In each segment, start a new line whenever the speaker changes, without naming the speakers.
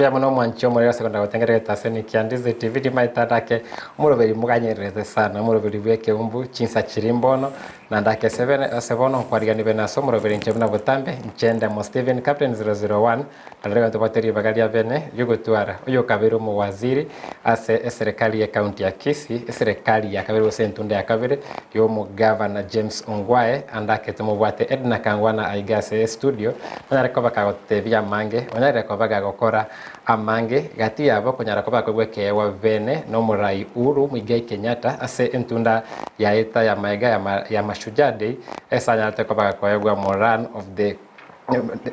Mbuya mono omwanchi omorero ase kogenda gotengera egetaseni kia Ndizi TV rimaete adake omoroberi moganyererete sana omoroberi bw'ekeumbu chinsa chiri mbono Naende akesebene ase bono nkwarigani bene ase omoroberi inche buna botambe, inche Ndemo Stephen, Captain 001, na rirorio ntobwate ribaga ria bene ri'ogotwara oyokabeire omowaziri ase eserekari y'ecounty ya Kisii, eserekari ya kabere gose entunda ya kabere y'omogavana James Ongwae, ande ake tomobwate Edna Kangwana aiga ase estudio, onyare koba kagototebia amange, onyarire koba gagokora amange, gati yabo konyara koba akoegwa ekeegwa bene nomorai Uhuru Muigai Kenyatta ase entunda yaeta y'amaega ya Mashujaa Day ase anyarete koba gakoegwa Moran of the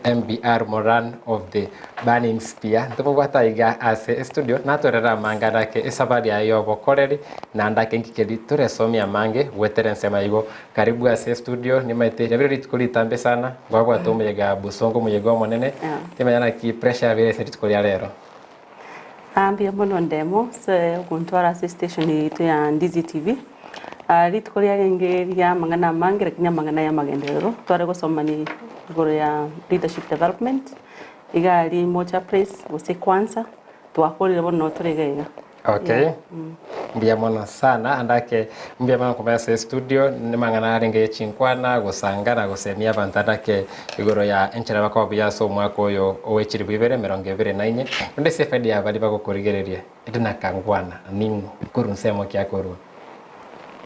MBR Moran of the Burning Spear. Ntomobwate aiga ase estudio natwerere amange arake esabari yaye y'obokoreri naende ake nkikeri toresomie amange goetera ensemo igo. Karibu ase estudio nimaete riabire rituko ritambe sana ngwabwate omoyega bosongo omoyega omonene timanya naki pressure yabere ase rituko ria rero.
Ah, mbuya mono Ndemo ase ogontwara ase estation yaito ya Ndizi TV. Ah, rituko riarenge ria amang'ana amange lakini amang'ana ya amagenderero, tware gosomani igoro ya leadership development, iga aria Moja Place gose Kwanza, twakorire bono tore iga iga.
Okay. Mbuya mono sana ande ake mbuya mono koba ase estudio nemang'ana arenge ye chinkwana gosanga na gosemia abanto ande ake igoro ya enchera bakoba buya ase omwaka oyo owe chilifu ibere emerongo ebere na inye onde ase efaida ya baria bagokorigereria Edna Kangwana ning'o korwa nsemo ki akorwa?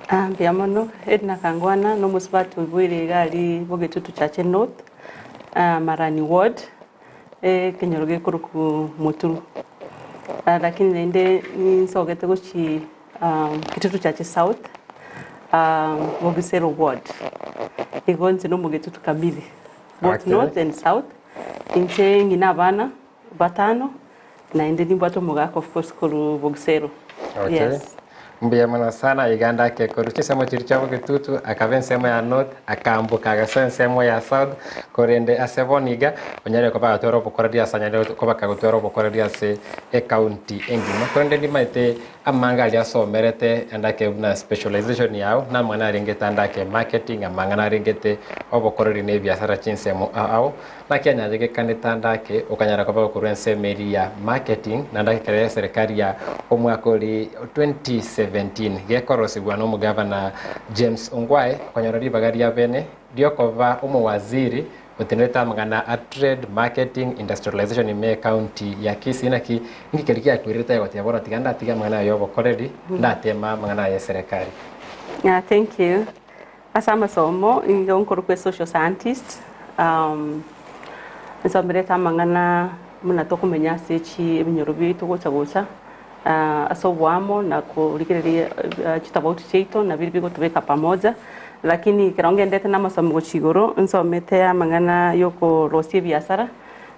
Ah, mbuya mono. Edna Kangwana nomosubati oiboire iga aria Bogetutu Chache North, ah, Marani Ward, ekenyoro gekorokwa Moturu. Lakini naende ninsogete gochia Kitutu Chache South, Bogisero Ward. Igo inche nomogetutu kamili, both
Okay.
north and south. Inche ng'ina abana batano, naende nimbwate omogaka of course korwa Bogisero.
Okay.
Yes.
Mbuya mono sana iga ndake korwa chinsemo chiria chia Bogetutu akaba ensemo ya north akaamboka agasoa ensemo ya south korende ase bono iga onyarire koba agatwara obokoreri ase anyarire koba kagotwara obokoreri ase ecounty engima korende nimaete amanga aria asomerete andake buna specialization yao na amang'ana arengete andake marketing amang'ana arengete obokoreri na ebiasara chinsemo ao ao Naki anyagekanete ande ake, okanyara koba gokorwa ensemo eria ya marketing, naende ekero eserikari ya omwaka ori 2017 gekorosigwa na omogavana James Ongwae okonyora ribaga ria bene riokoba omowaziri otenerete amang'ana a trade, marketing, industrialization ime ecounty ya Kisii naki inki keria giakoirete aye goteba bono tiga ndatige amang'ana aya yobokoreri ndatema amang'ana aya eserekari.
Yeah, thank you. Ase amasomo nigo nkorokwa esocial scientist, nsomerete amang'ana buna tokomenya ase chi ebinyoro biaito gocha gocha ase oboamo na korigereria chitofauti chiaito na biria bigotobeka pamoja. Lakini ekero ngendete na amasomo gochia igoro, nsomete amang'ana ya okorosia ebiasara,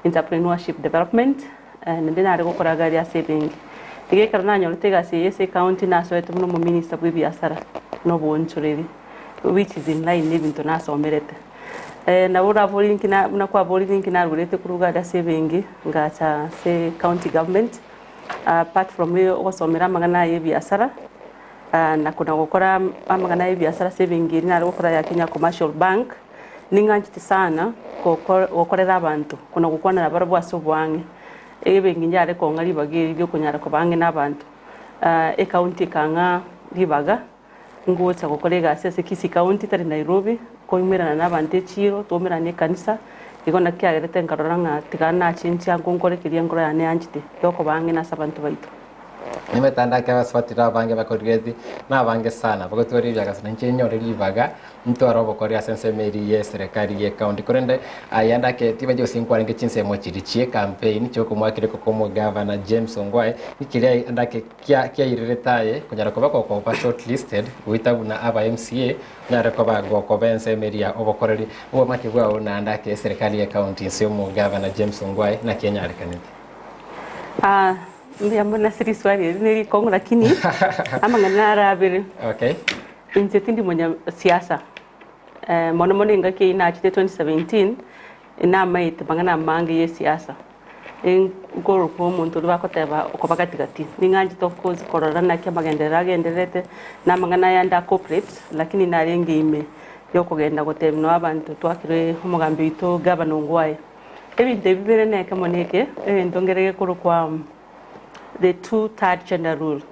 entrepreneurship development, naende nare gokora gari ase ebenki. Iga ekero nanyorete egasi eye ase ecounty nasoete buna omominister bwa ebiasara na oboonchoreri which is in line na ebinto nasomerete. Nabo oraborie nki na buna kwaborire nki narurete korwa iga aria ase ebenki ngacha ase county government apart from ogosomera amang'ana aya ebiasara na kona gokora amang'ana ya ebiasara ase ebenki eria nare gokora ya Kenya Commercial Bank, ning'anchete sana gokorera abanto kona gokwana nabarabwo ase oboang'e. Ebenki yare kong'a ribaga eri ri'okonyara koba ang'e nabanto. Ecounty ekang'a ribaga ngocha gokora egasi ase Kisii County tari Nairobi, koimerana nabanto echiiro, twaumerana ekanisa, igo naki kiagerete nkarora ng'a tiga nachenchia ango nkore keria enkoro yane yanchete, giokoba ang'e nase abanto baito.
Emetandao ekero abasubati abange bakorigeretie nabange sana bagotwara ebiagaso na inche nyore ribaga ntware obokori ase ensemo eria ye eserekari ye county korende aye ande ake tibache gose nkwarenge chinsemo chiria chie campaign chiokomoakera ekoko omogavana James Ongwae nkeria ande ake kia kiairerete aye konyara koba gokoba shortlisted goita buna aba MCA onyare koba gokoba ensemo eria obokoreri obomake bwao naende ake eserekari ye county inse omogavana James Ongwae naki enyarekanete.
Ah, mbuya mono ase riswali eri ne rikong'u lakini amang'ana naro abere.
Okay.
Inche tindi monya siasa, mono mono engaki eyio nachete 2017, namaete mang'ana amange ya esiasa, nkorokwa omonto oria bagoteba okoba gati gati, ning'anchete of course korora naki amagenderero agendererete, na amang'ana aya ande a corporate, lakini narenge ime ya okogenda gotebia noo abanto twakire omogambi oito gavana Ongwae. Ebinto ebi bire nekemo neke, egento nkere gekorokwa the two third gender rule,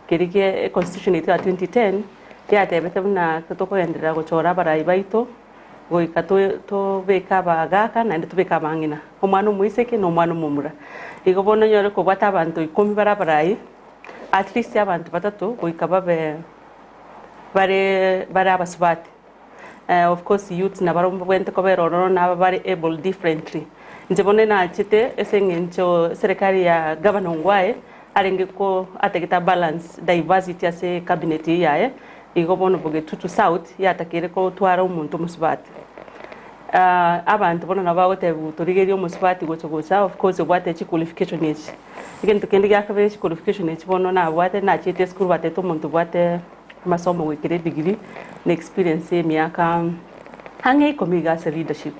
keria gie econstitution yaito ya 2010, yatebete buna tokogenderera gochora abarai baito, goika tobeke abagaka naende tobeke abang'ina, omwana omoiseke na omwana omomura. Igo bono onyore kobwate abanto ikomi bare abarai, at least abanto batato goika babe bare bare abasubati. Of course youths nabarobwo mbabwenerete kobera ororo na aba bare able differently. Inche bono nachete ase eng'encho eserekari ya Governor Ongwae arenge ko atagete a balance diversity ase ecabinet eyio yaye, igo bono Bogetutu South yatakeire kotwara omonto omosubati. Abanto bono nabo bagotebiwa torigerie omosubati gocha gocha of course obwate chiqualification echi. Egento kende gia kabere chiqualification echi bono nabwate nachiete esukuru batebete omonto obwate amasomo goikera edegree na experience ya emiaka ang'e ikomi iga ase leadership.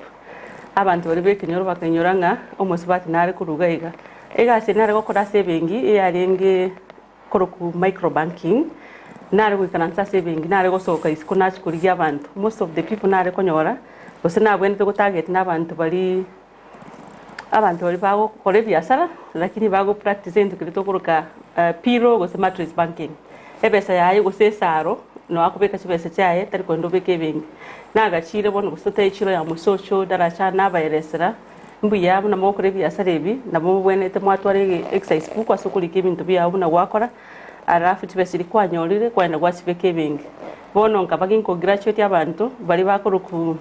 Abanto baria b'ekenyoro bakainyora ng'a omosubati nare koruga iga. Egasi eye nare gokora ase ebenki eyarenge korokwa micro banking, nare goikaransa ase ebenki nare gosoka isiko nachia korigia abanto. Most of the people nare konyora gose nabwenerete gotarget na abanto baria abanto baria bagokora ebiasara lakini bago practice egento keria tokoroka payroll gose matrix banking. Ebesa yaye gose esaro noo akobeka chibesa chiaye tari korenda obeke ebenki. Nagachire bono gose totebi chiro ya mosocho daracha nabaeresera mbuya buna mogokora ebiasara ebi nabo mobwenerete mwatwara ege exercise book ase okorika ebinto biago buna gwakora alafu chibesa chiria kwanyorire kwagenda gwachibeka ebenki. Bono nkaba ginko graduate abanto baria bakorokwa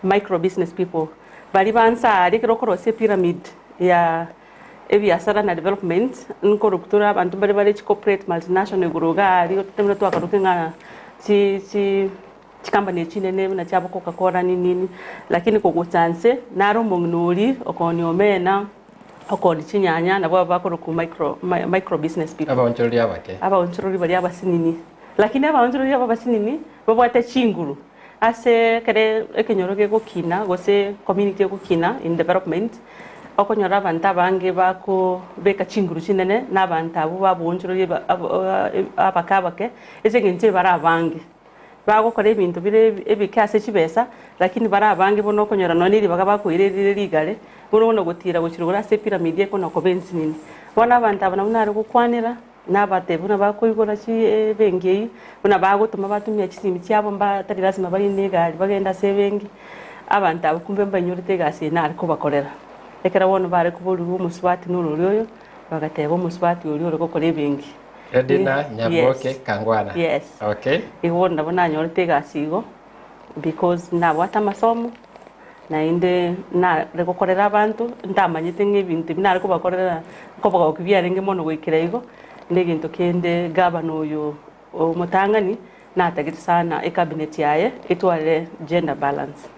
micro business people baria bansa aria ekero okorosia epyramid ya ebiasara na development nkorokwa tore abanto mbare bare chicorporate multinational igoro iga aria buna twakarokia ng'a chi chi chicompany echi chinene buna chiabo coca cola nini nini, lakini kogocha nse naro omong'ina oria okoonia omena, okoonia chinyanya nabo abwo bakorokwa micro micro business people.
Abaonchorori abake.
Abaonchorori baria abasinini, lakini abaonchorori aba abasinini babwate chinguru Ase ekere ekenyoro gegokina gose community egokina in development, okonyora abanto abange bakobeka chinguru chinene na abanto abwo baboonchoreria abake abake ase eng'encho bare abange. Bagokora ebinto bire ebike ase chibesa lakini bare abange bono okonyora nonye na ribaga bakoira rire rigare, bono bono gotira gochia rogoro ase epyramid ekona koba ensinini. Bono abanto aba nabwo nare gokwanera. Nabatebi buna bakoigora chibenki eyio, buna bagotoma batumia chisimi chiabo mba tari lasima barine egari bagende ase ebenki, abanto abwo kumbe mbainyorete egasi eye nare kobakorera. Ekero bono bare koborigwa omosubati norori oyo, bagateba omosubati oria ore gokora ebenki.
Edina Nyaboke
Yes.
Kangwana.
Yes.
Okay.
Igo bono nabo nanyorete egasi igo, because nabwate amasomo, Naende nare gokorera abanto, ntamanyete ng'a ebinto ebi nare kobakorera nkobagokia biarenge mono goikera igo, na egento kende gavana oyo omotang'ani natagete sana ecabinet yaye etware gender balance.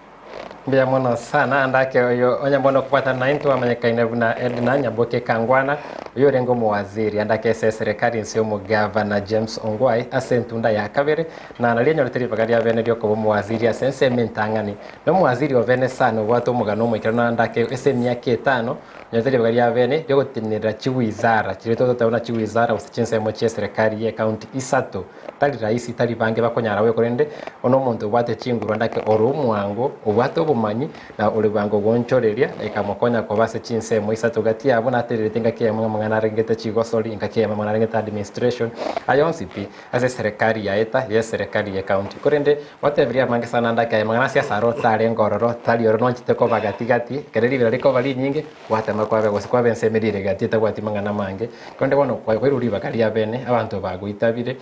Mbuya mono sana ande ake oyo onye bono okobwatana naintwe amanyekaine buna Edna Nyaboke Kangwana oyo orenge omowaziri ande ake ase eserekari inse y'omogavana James Ongwae ase entunda ya kabere na nario anyorete ribaga ria bene riokoba omowaziri ase ensemo entang'ani Nomwaziri o bene sana obwate omogano omoikeranu naende ake ase emiaka etano, onyorete ribaga ria bene riogotenenera chiwizara chiria tototeba buna chiwizara gose chinsemo chi'eserekari y'ecounty isato. Tari rahisi, tari bange bakonyara bobe korende bono omonto obwate chinguru naende ake ore omwango, obwate obomanyi na ore bwango goonchoreria ekamokonya koba ase chinsemo isato gati yabo natererete engaki eyemo ng'a amang'ana arengete chigosori, engaki eyemo amang'ana arengete administration, aya onsi pi. Ase eserekari yaeta y'eserekari y'ecounty. Korende gwatebirie amange sana ande ake amang'ana ase asare otarenge ororo, tari oro nonchete koba gati gati, ekero ribera rikoba rinyinge, gwatema kwabe gose kwaba ensemo eria ere gati etabwati mang'ana amange. Korende bono kwairwe ribaga ria bene, abanto bagoitabire,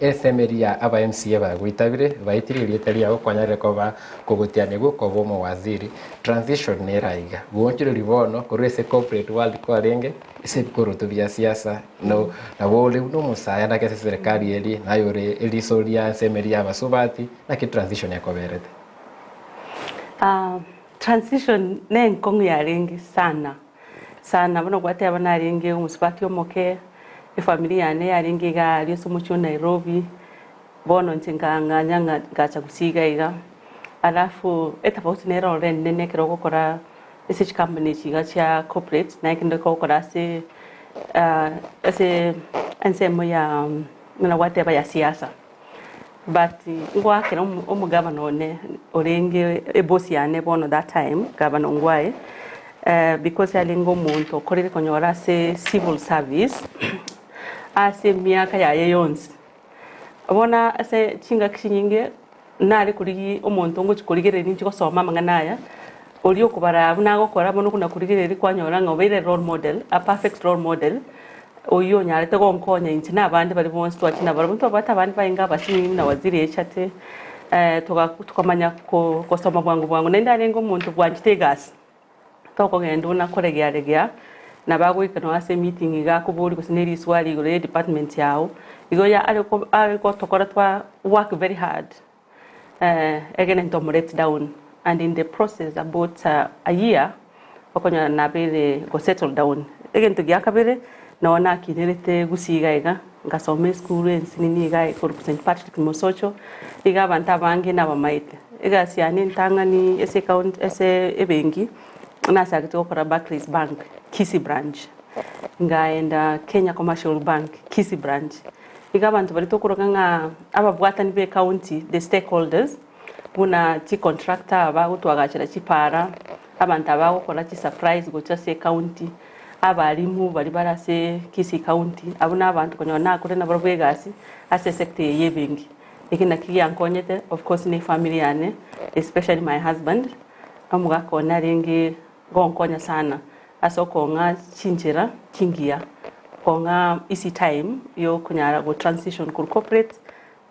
ensemo eria ya aba MCA bagoitabire, baetire erieta riao kwanyarire koba kogotianigwa koba omowaziri. Transition nere aiga, goonchoreria bono korwa ase corporate world kwarenge, ase ebikoroto bia siasa. No, nabo ore buna omosae naki ase eserekari eria, naye ore eriso ria ensemo eria y'abasubati, naki transition ekoberete?
Ah, transition ne enkong'u yarenge sana, sana buna gwateba narenge omosubati omoke, efamiri yane yarenge iga aria ase omochie o Nairobi, bono inche nkang'anya ng'a ngacha gusii iga iga, alafu etofauti nere ororo enene ekero ogokora Ase chicompany echi iga chia corporate naye kende ogokora ase ase ensemo ya buna gwateba ya siasa. But ngoakera omogavana one orenge eboss yane bono that time, Gavana Ongwae, because arenge omonto okorire konyora ase civil service ase emiaka yaye yonsi. Bono ase chingaki chinyinge nare korigia omonto ngochia korigereria ninche gosoma amang'ana aya, oria okobara buna agokora bono buna korigereria kwanyora ng'a obeire role model, a perfect role model, oyio onyarete gonkonya inche na abande baria bonsi twachia nabarabwo. Ntwabwate abande baenge abasinini buna Waziri Echate, tokamanya gosoma bwango bwango. Naende arenge omonto bwanchete egasi. Tokogenda buna koregea regea, nabo agoika nonya ase emeeting iga akoboria gose ne riswali igoro ye department yao, igo ya are ko are gotokora twa work very hard egere ntomo let down and in the process about a year okonyora nabeire go settle down. Egento gia kabere nonye nakinerete gusii iga iga, ngasoma esukuru ensinini iga ekorokwa St Patrick Mosocho, iga abanto abange nabamaete. Egasi yane entang'ani ase ecounty ase ebenki, nachagete gokora Barclays Bank, Kisii branch, nkaenda Kenya Commercial Bank, Kisii branch. Iga abanto baria tokoroka ng'a ababwatani ba ecounty, the stakeholders, buna chicontractor aba bagotwagachera chipara, abanto aba bagokora chisupplies gocha ase ecounty, abalimu baria bare ase Kisii county, abwo na abanto konyora nakore nabarabwo egasi ase esector eye ya ebenki. Eki nakio giankonyete, of course ne efamiri yane, especially my husband, omogaka one arenge gonkonya sana ase okong'a chinchera chingiya, kong'a easy time yokonyara go transition korwa corporate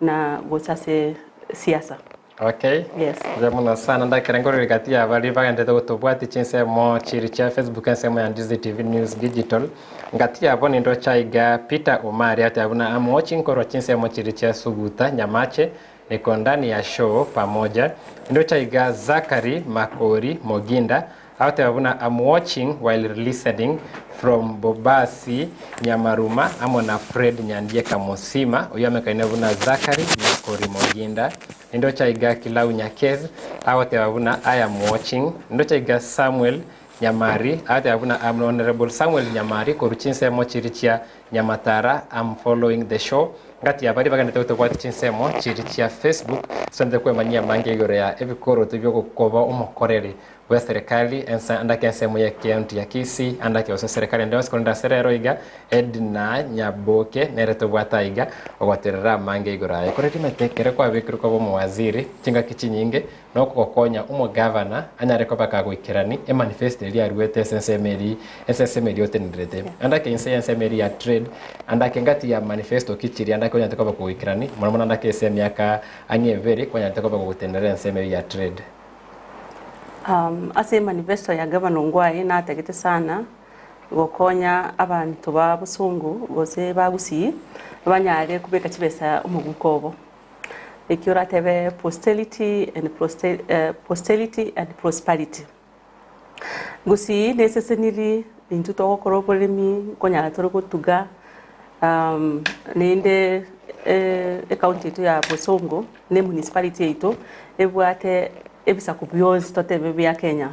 na gocha ase siasa.
Okay.
Yes.
Mbuya mono sana ndakere nkorire gati ya baria bagenderete gotobwatia chinsemo chiri chia Facebook ensemo ya Ndizi TV News Digital. Ngati yabo nindoche aiga Peter Omari ateba buna am watching korwa chinsemo chiri chia Suguta Nyamache niko ndani ya show pamoja. Nindoche aiga Zachary Makori Moginda agoteba buna am watching while listening from Bobasi Nyamaruma amo na Fred Nyandieka Mosima oyio amekaine buna Zachary Makori Moginda. Nindoche aiga Kilau Nyakez agoteba buna I am watching. Nindoche aiga Samuel Nyamari agoteba buna am Honorable Samuel Nyamari korwa chinsemo chiri chia Nyamatara am following the show. Ngati ya baria bagenderete gotobwatia chinsemo chiri chia Facebook sonete kwemanyia amange igoro ya ebikoroto biogokoba omokoreri bwe serikali ense andake ensemo ye county ya Kisii andake gose serikali ende yonsi korende ase rero iga Edna Nyaboke nere tobwate aiga ogoterera amange igoro aye. Korende rimete ekere kwabekirwe koba omowaziri chingaki chinyinge Nokogokonya omogavana anyare koba kagoikerani emanifesto eria aruete ase ensemo eria ase ensemo eria otenenerete. Andake inse y'ensemo eria ya trade, andake ngati ya manifesto ki chiria andake onyarete koba kogoikerani, mono mono andake ase emiaka ang'e ebere kwanyarete koba kogotenenera ensemo eria ya trade.
Ase emanifesto ya gavana Ongwae natagete sana gokonya abanto ba bosongo gose ba Gusii banyare kobeka chibesa omoguko obo. Ekio oratebe posterity and posterity and prosperity. Gusii neseseniri intwe togokora oboremi nkonyara tore gotuga naende ecounty yaito ya Bosongo ne emunicipality yaito ebwate ebisaku bionsi totebe bia Kenya.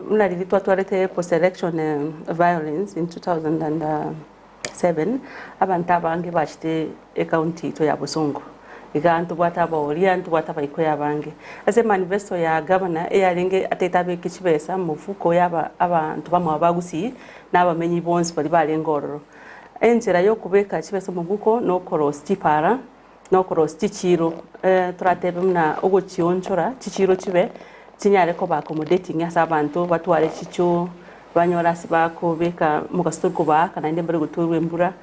Buna riria twatwarete post election violence in 2007, abanto abange bachete ecounty yaito ya Bosongo. Iga ntobwate abaoria, ntobwate abaikoyo abange. Ase emanifesto ya gavana eyarenge atagete abeke chibesa mofuko ya aba abanto bamwabo ba Gusii na abamenyi bonsi baria barenge ororo. Enchera ya okobeka chibesa mofuko na okorosia chipara, na okorosia chichiiro toratebe buna ogochionchora chichiiro chibe chinyare koba accommodating ase abanto batware chichoo, banyore ase bakobeka omogaso tori kobaaka naende mbare gotwerwa embura.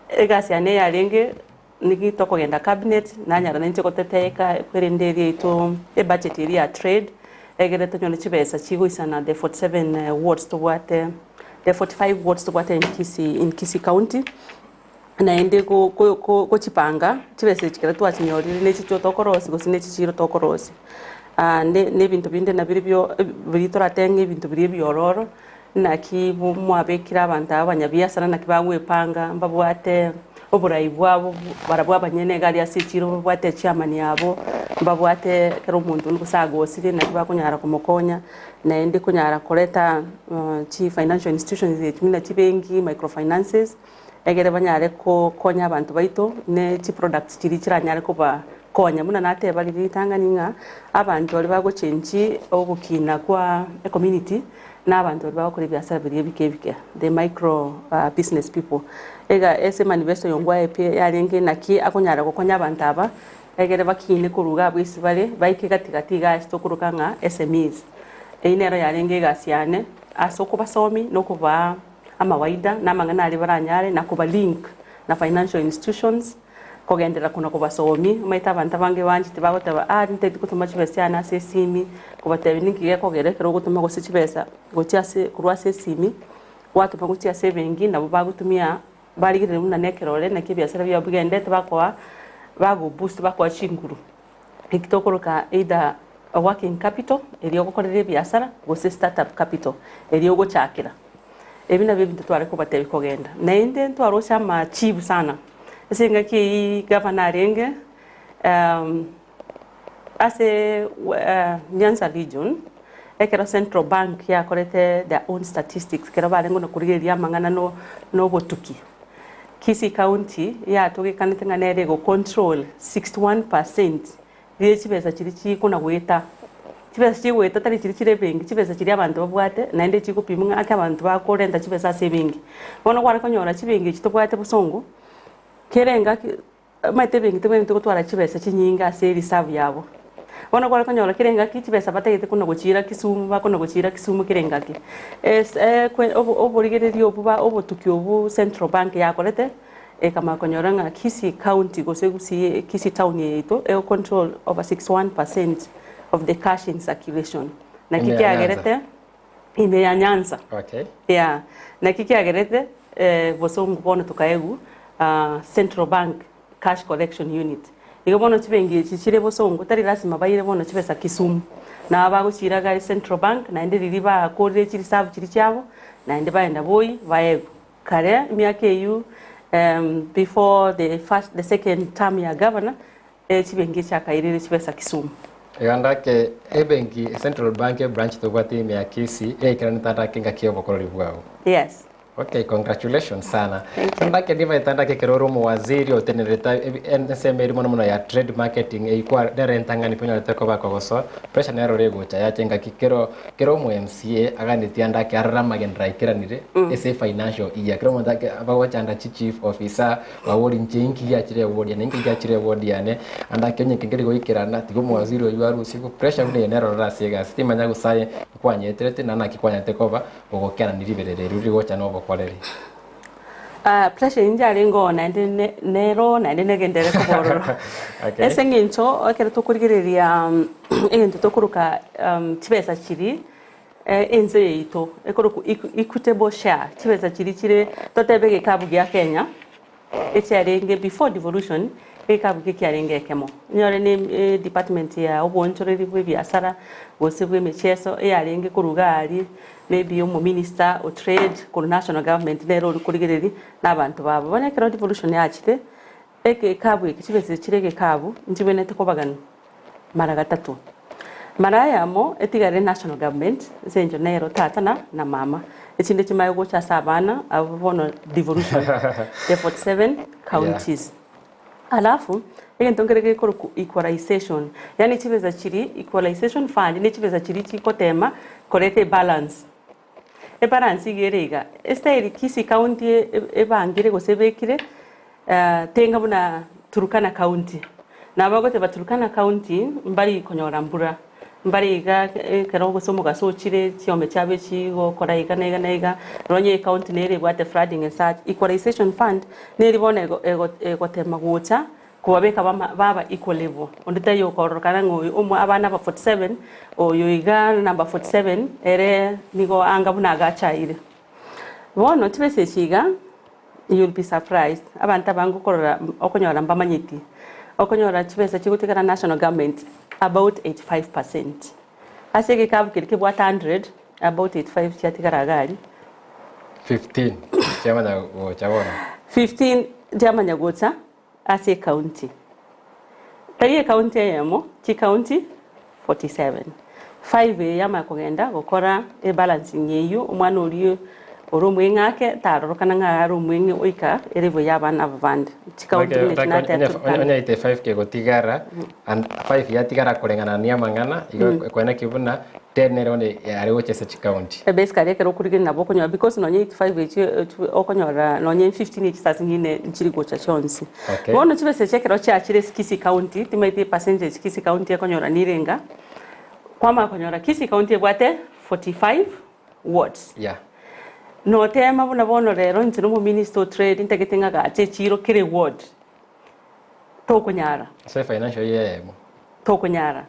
Egasi yane yarenge niki tokogenda cabinet nanyara nainche goteteka kwerende eria yaito ebudget eria ya trade egere tonyore chibesa chigoisana the 47 wards tobwate the 45 wards tobwate in Kisii in Kisii county. Naende gochipanga chibesa echi ekero twachinyorire ne chichoo tokorosia gose ne chichiiro tokorosia. Ne ebinto binde nabirobio biria toratenge ng'a ebinto biria ebiororo, naki mwabekire abanto aba abanyabiasara naki bagwepanga, mbabwate oborai bwabo barabwo abanyene iga aria ase echiiro mbabwate echairman yabo, mbabwate ekero omonto onde gose agosire naki bakonyara komokonya, naende konyara koreta chi financial institutions echi buna chibenki, microfinances. Egere banyare kokonya abanto baito ne chiproducts chiria chiranyare kobakonya. Buna nateba riria ritang'ani ng'a abanto baria bagochengi ogokina kwa ecommunity na abanto baria bagokora ebiasara biria ebike ebike, the micro business people. Iga ase emanifesto ya Ongwae pi yarenge naki akonyara gokonya abanto aba egere bakine korwa iga abwo ase bare baike gati gati iga ase tokoroka ng'a SMEs. Eyio nero yarenge egasi yane ase okobasomia na okobaa amawaida na amang'ana aria baranyare na koba link na financial institutions kogenderera kona kobasomia. Omanyete abanto abange banchete bagoteba ah nintagete gotoma chibesa chiane ase esimi, kobatebia ninki gekogera ekero ogotoma gose chibesa gochia ase korwa ase esimi, gwatoma gochia ase ebenki nabo bagotumia barigereria buna nekerore naki ebiasara biabo bigendete bakoa bago boost bakoa chinguru. Eki tokoroka either working capital eria ogokorera ebiasara gose startup capital eria ogochakera. Ebi nabio ebinto tware kobatebia kogenda. Naende ntwaroche amachibu sana ase engaki eyio gavana arenge ase Nyanza region ekero Central Bank yakorete their own statistics ekero barenge na korigereria amang'ana na obotuki. Kisii County yatogekanete ng'a nere ego control 61 percent rie chibesa chiria chikona goeta. Chibesa chigoeta tari chiria chire ebenki, chibesa chiria abanto babwate naende chigopimwa ng'a ake abanto bakorenta chibesa ase ebenki. Bono kware konyora chibenki echi tobwate bosongo, kera engaki Omanyete ebenki tebwenereti gotwara chibesa chinyinge ase ereserve yabo. Bono kware konyora kera engaki chibesa batagete kona gochiira Kisumu bakona gochiira Kisumu kera engaki. Ase kwe obo oborigereria obwo ba obotuki obwo Central Bank yakorete, ekamanya konyora ng'a Kisii County gose Gusii Kisii town eye yaito ego control over 61 percent of the cash in circulation. Naki
Ime ya Nyanza.
kiagerete ime ya Nyanza.
Okay.
Yeah. Naki kiagerete bosongo bono tokaegwa Central Bank Cash Collection Unit. Igo bono chibenki echi chire bosongo tari lasima baire bono chibesa Kisumu. Nabo bagochiira iga Central Bank naende riria bakorire chireserve chiria chiabo naende baenda boi baegwe. Kare emiaka eyio before the first the second term ya governor chibenki echiakairire chibesa Kisumu.
Iga ndake ebenki Central Bank ebranch tobwate ime ya Kisii yaikeranete andake engaki y'obokorori bwao.
Yes.
Okay, congratulations sana.
Thank you.
Ndake ndimaete ndake ekero ore omowaziri otenerete ensemo eri mono mono ya trade marketing eywo kwa nere entang'ani pi onyarete koba kogosoa pressure nero ore egocha yacha engaki kero kero omo MCA aganetie andake arore amagenderero aikeranire ase financial year kero omonto ake bagochanda chi chief officer Babori inche inki giachire eward yane, inki giachire eward yane, ande ake onye nkeri goikerana, tiga omowaziri oyio arusigwe, pressure buna eye nero ororo ase egasi, timanya gose aye nkwanyeterete na naki kwanyarete koba ogokerani riberera erio rigocha na obokoreri.
Ah, pressure inche arenge oo naende ne- nero naende negenderere koba ororo.
Okay.
Ase eng'encho ekero tokorigereria egento tokoroka chibesa chiria ense yaito ekorokwa equitable share, chibesa chiria chire totebe egekabu gia Kenya, echiarenge before devolution, egekabu eke kiarenge ekemo. Onyore ne edepartment ya oboonchoreri bwa ebiasara, gose bwa emecheso, eyarenge korwa iga aria, maybe omominister o trade korwa national government nere ore korigereria na abanto babo. Bono ekero devolution yachire, egekabu eke chibesa echi chire egekabu, nchibwenerete kobaganwa mara gatato. Mara ayamo etigare national government ase eng'encho nero tata na na mama, echinde chimanye gocha ase abana abwo bono devolution the 47 counties. Alafu egento nkere gekorokwa equalization, yaani chibesa chiria equalization fund ne chibesa chiria chigotema koreta ebalance. Ebalance iga ere iga, estyle Kisii county ebangire gose ebekire tenga buna Turkana county. Nabo bagoteba Turkana county mbari konyora mbura, mbare iga ekero gose omogaso ochire chiombe chiabo echigokora iga na iga na iga, nonye ecounty nere ebwate flooding and such, equalization fund neri bono ego egotema gocha Kobabeka bama baba equal level, onde taiyo okororokana ng'a oyo omo abana aba 47, oyo iga number 47 ere nigo anga buna agachaire. Bono chibesa echi iga, you'll be surprised, abanto abange okorora okonyora mbamanyeti, okonyora chibesa chigotigara national government about 85 percent. Ase egekabu keria kebwate 100, about 85 chiatigara iga aria.
15 chiamanya gocha bono.
15 chiamanya gocha. Ase ecounty, tari ecounty eyemo, chicounty 47. Five eye yamanya kogenda gokora ebalancing eyio, omwana oria Ore omweng'e ake tarorokana ng'a are omweng'e oika ere buya abana aba bande. Chikaunti buna echi nateba Turkana.
Onye 85 kegotigara and 5 yatigara koreng'ana amang'ana igo ekoeneki buna 10 nere bono are gocha ase chikaunti.
Basically ekero okorigereria nabo okonyora because nonye 85 echi okonyora nonye 15 echi saa zingine nchiri gocha chionsi.
Okay.
Bono chibesa echi ekero chiachire ase Kisii County timaeti epercentage Kisii County ekonyora nirenga, kwamanya konyora Kisii County ebwate 45 wards.
Yeah.
Notema buna bono rero inche na omominister o trade ntagete ng'a gache echiro kera eward, tokonyara.
Ase financial year eyemo.
Tokonyara.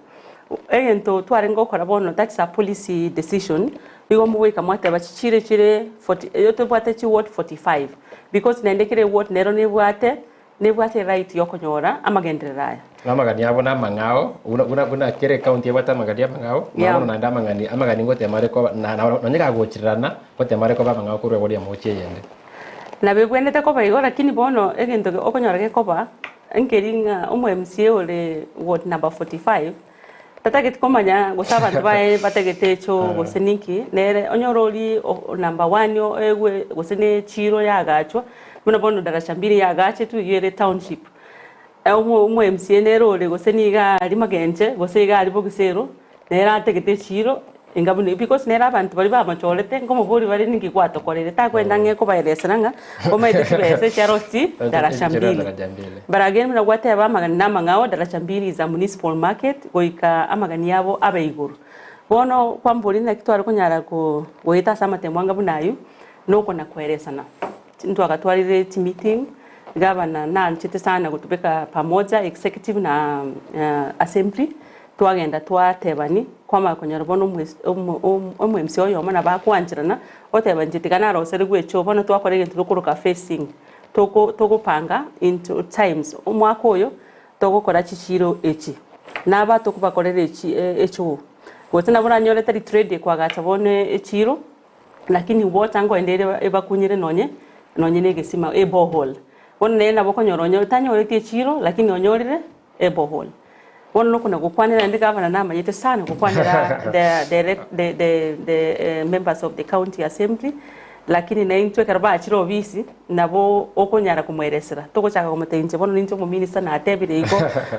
Egento twarenge gokora bono that's a policy decision, nigo mogoika mwateba chichiro chire forty tobwate chiward 45 because naende kera eward nero nebwate nebwate eright yokonyora amagenderero aya.
Na amagani abo namang'ao, buna buna buna kera ecounty ebwate amagani amang'ao,
Yeah.
bono naende amang'ani amagani ngotema are koba na na nonye gagochirerana, ngotema are koba amang'ao korwa igoro y'omochie eyende.
Nabo ebwenerete koba igo lakini bono egento okonyora gekoba, nkeri ng'a omo MCA ore ward number 45, tatageti komanya gose abanto baye batagete echo gose ninki, nere onyore oria number one oegwe gose na echiro yagachwa, buna bono Darasha Mbili yagachetwe eywo ere township. Omo MCA nere ore gose niga aria Magenche gose iga aria Bogisero, nere atagete echiro enga buna eywo because nere abanto baria bamochorete nkomoboria bare ninki gwatokoreire takwenda ang'e kobaeresera ng'a omaete chibesa echi arosie Darasha Mbili. But again buna gwateba amagani na amang'ao Darasha Mbili is a municipal market goika amagani abo abe igoro. Bono kwamboria naki tware konyara goeta ase amatemo anga buna aywo, nokona koeresana. Ntwagatwarire chimeeting, gavana nanchete sana gotubeka pamoja executive na assembly, twagenda twatebani, kwamanya konyora bono omo MCA oyomo nabo akoancherana, oteba inche tiga naroserigwe echoo, bono twakora egento tokoroka phasing, toko togopanga into times, omwaka oyo togokora chichiro echi, naba tokobakorera echi echoo, gose nabo oranyore tari trade ekoagacha bono echiro. Lakini water nkoenda ere ebakunyire nonye nonye na egesima eborehole. Bono nere nabo okonyora onye otanyoreti echiro lakini onyorire eborehole. Bono nokona gokwanera naende gavana namanyete sana gokwanera the the the the the members of the county assembly lakini naintwe ekero bachire ofisi nabo okonyara komoeresera togochaka komotebia inche bono ninche omominister natebire igo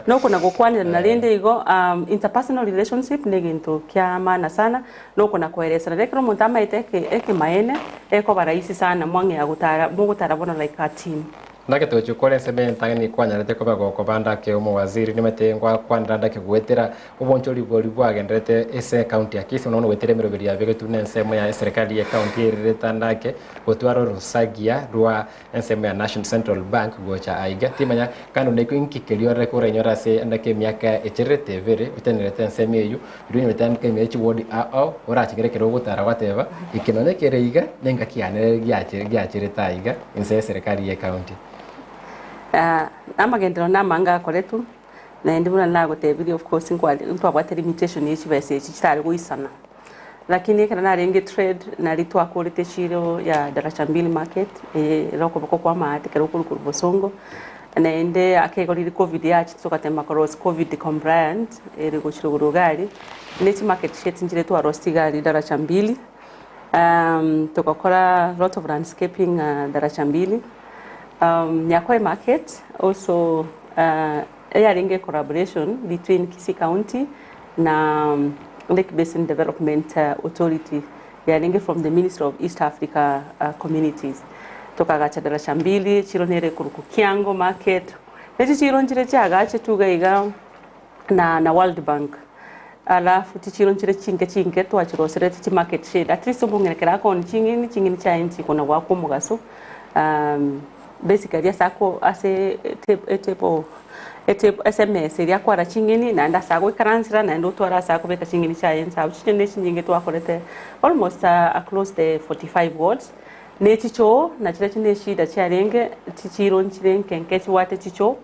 nokona gokwanerana rende igo interpersonal relationship na egento kia maana sana. Nokona koeresera. Rero ekero omonto amaete eke ekemaene, ekoba rahisi sana mwang'ea gotara mogotara bono like a team.
Naki tochia kore ensemo entang'ani kwanyarete koba gokobanda ake omowaziri nimanyete ngwakwanera ndake goetera obonchori boria bwagenderete ase ecounty ya Kisii mono mono goetera emeroberi yabegetwe na ensemo ya eserekari ye county ererete ande ake gotwara orusagia rwa ensemo ya National Central Bank gocha aiga timanya kando na ekio inki keria orare korainyore ase endaki emiaka echererete ebere otenerete ensemo eywo riria onyorete endaki ime ye chiward ao orachikere ekero ogotara gwateba eke nonye kere iga na engaki yane giache giacherete aiga inse ya eserekari ye county.
Amagenderero namange akoretwe, naende buna nagotebirie of course nkware ntwabwate limitation ye chibesa echi chitare goisana. Lakini ekero narenge trade nari twakorete echiro ya Daraja Mbili market ere okoboko kwa amaate ekero okorwa korwa Bosongo, naende ake igo riria covid yachete togatema korosia covid compliant ere gochia rogoro iga aria, ne chimarket sheds nchire twarosirie iga aria Daraja Mbili, togakora lot of landscaping Daraja Mbili, Nyakoe market also Eyarenge ecollaboration between Kisii County na Lake Basin Development Authority yarenge from the Ministry of East Africa Communities. Tokagacha darasha mbili, chiro nere ekorokwa Kiango Market, nechi chiro nchire chiagachetwe iga iga na na World Bank. Alafu chichiro nchire chinke chinke twachirosereti chimarket shade at least omong'ina ekero akooni ching'eni, ching'eni chiaye nchikona goakwa omogaso. Basically ase ako ase etable etable ase emesa eria akwara ching'eni naende ase agoikaransera naende otware ase akobeka ching'eni chiaye inse abwo. Chicheni chinyinge twakorete almost across the 45 wards, ne chichoo nachirochio ne eshida chiarenge chichiro nchire nke nke chibwate chichoo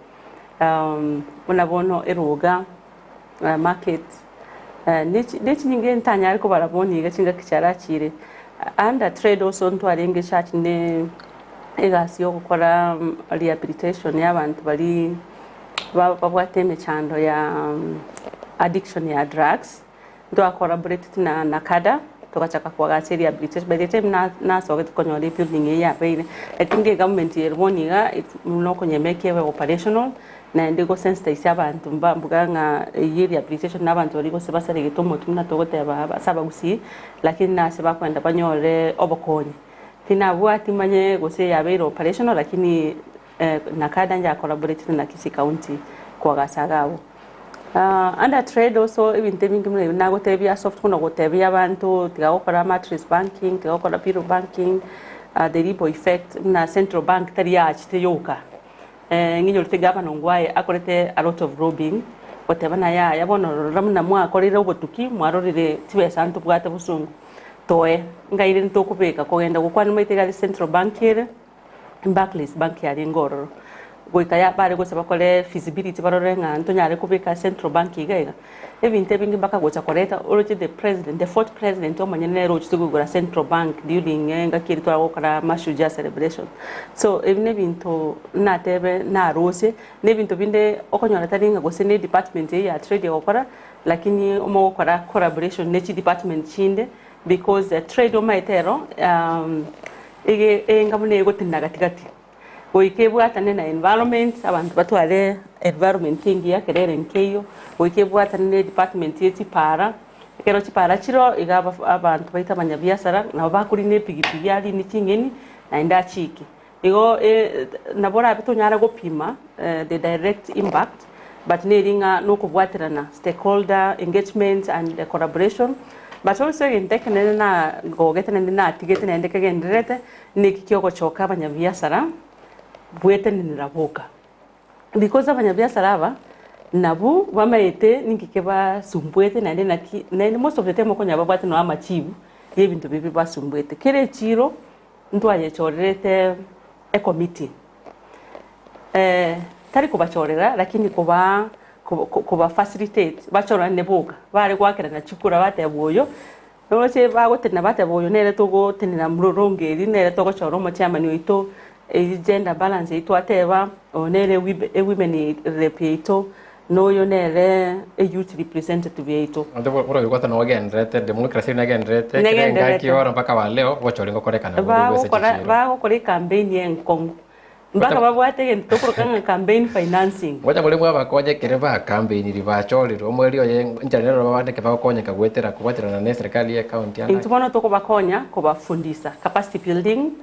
buna bono eroga market ne chinyinge ntanyare kobara bono iga chingaki chiarachire. Under trade also ntwarenge church ne egasi ya ogokora rehabilitation ya abanto baria babwate emechando ya addiction ya drugs, ntwa collaborated na NACADA. Togachaka koagacha rehabilitation by the time na nasogete konyora ebuilding eye yabeire, I think egovernment ere bono iga buna okonyemeka ebe operational, naende gosensitize abanto mba mbuga ng'a eyio rehabilitation na abanto baria gose basaregete omotwe buna togoteba aba ase abagusii, lakini nase bakoenda banyore obokonyi. Tinabwati manye gose yabeire operational lakini NACADA inche collaborated na Kisii County koagacha iga abwo. Under trade also ebinto ebinge buna ebi nagotebia soft buna gotebia abanto tiga gokora matrix banking, tiga gokora pillow banking, the ripple effect buna central bank tari yaachete yoka. Ng'inyorete gavana Ongwae akorete a lot of lobbying goteba naye yaya bono rora buna mwakorire obotuki mwarorire chibesa ntobwate bosongo toe ngai rende tokobeka kogenda gokwana omanyete iga central bank ere. Barclays Bank yarenge ororo. Goika ya bare gocha bakore feasibility barore ng'a ntonyare kobeka Central Bank iga iga. Ebinto ebinge mpaka gocha koreta oroche the president, the fourth president omonyene nere ochete koigora Central Bank during engaki eria twagokora Mashujaa celebration. So ebi na ebinto natebe naroche, na ebinto binde okonyora tari ng'a gose ne edepartment eye ya trade egokora, lakini omogokora collaboration ne chidepartment chinde Because trade omaete ero ege enga buna egotenena gati gati, goika ebwatane na environment, abanto batware environment engiya ekero ere nkeiyo, goika ebwatane na edepartment ye chipara, ekero chipara chiroo iga aba abanto baito abanyabiasara nabo bakorina epigipigi arine ching'eni naende achiike. Igo nabo orabe tonyare gopima the direct impact but neri ng'a nokobwaterana stakeholder engagement and collaboration but also egento ekenene nagogete naende natigete naende kegendererete neki kiogochoka abanyabiasara bwetenenera boka. Because abanyabiasara aba nabwo bamaete ninki kebasumbuete naende naki naende most of the time okonyora babwate nonye amachibu ya ebinto biria bibasumbuete. Kera echiro. Ntwayechorerete ecommittee, tari kobachorera lakini koba koba facilitate bachorane boka, bare goakerana chikura bateba oyo, roche bagotenena bateba oyo nere togotenena mororongo eri nere togochora omochairman oito, eywo gender balance eywo twateba, oyo nere ewomen rep yaito. Noyo nere eyouth representative yaito.
Orobi nogenderete democracy negenderete kera engaki
Negendererete.
oro mpaka wa leo gochora ngokorekana bori bwese
Bagokora
chichiro.
bagokora ecampaign enkong'u mpaka
Gocha-
babwate egento tokoroka ng'a campaign financing.
Ngocha bori bwabakonyekire ba campaign bachorirwe omweri oye enchera nero babandeke bagokonyeka goetera kobwaterana na eserikali ye county ande.
Intwe bono tokobakonya kobafundisa capacity building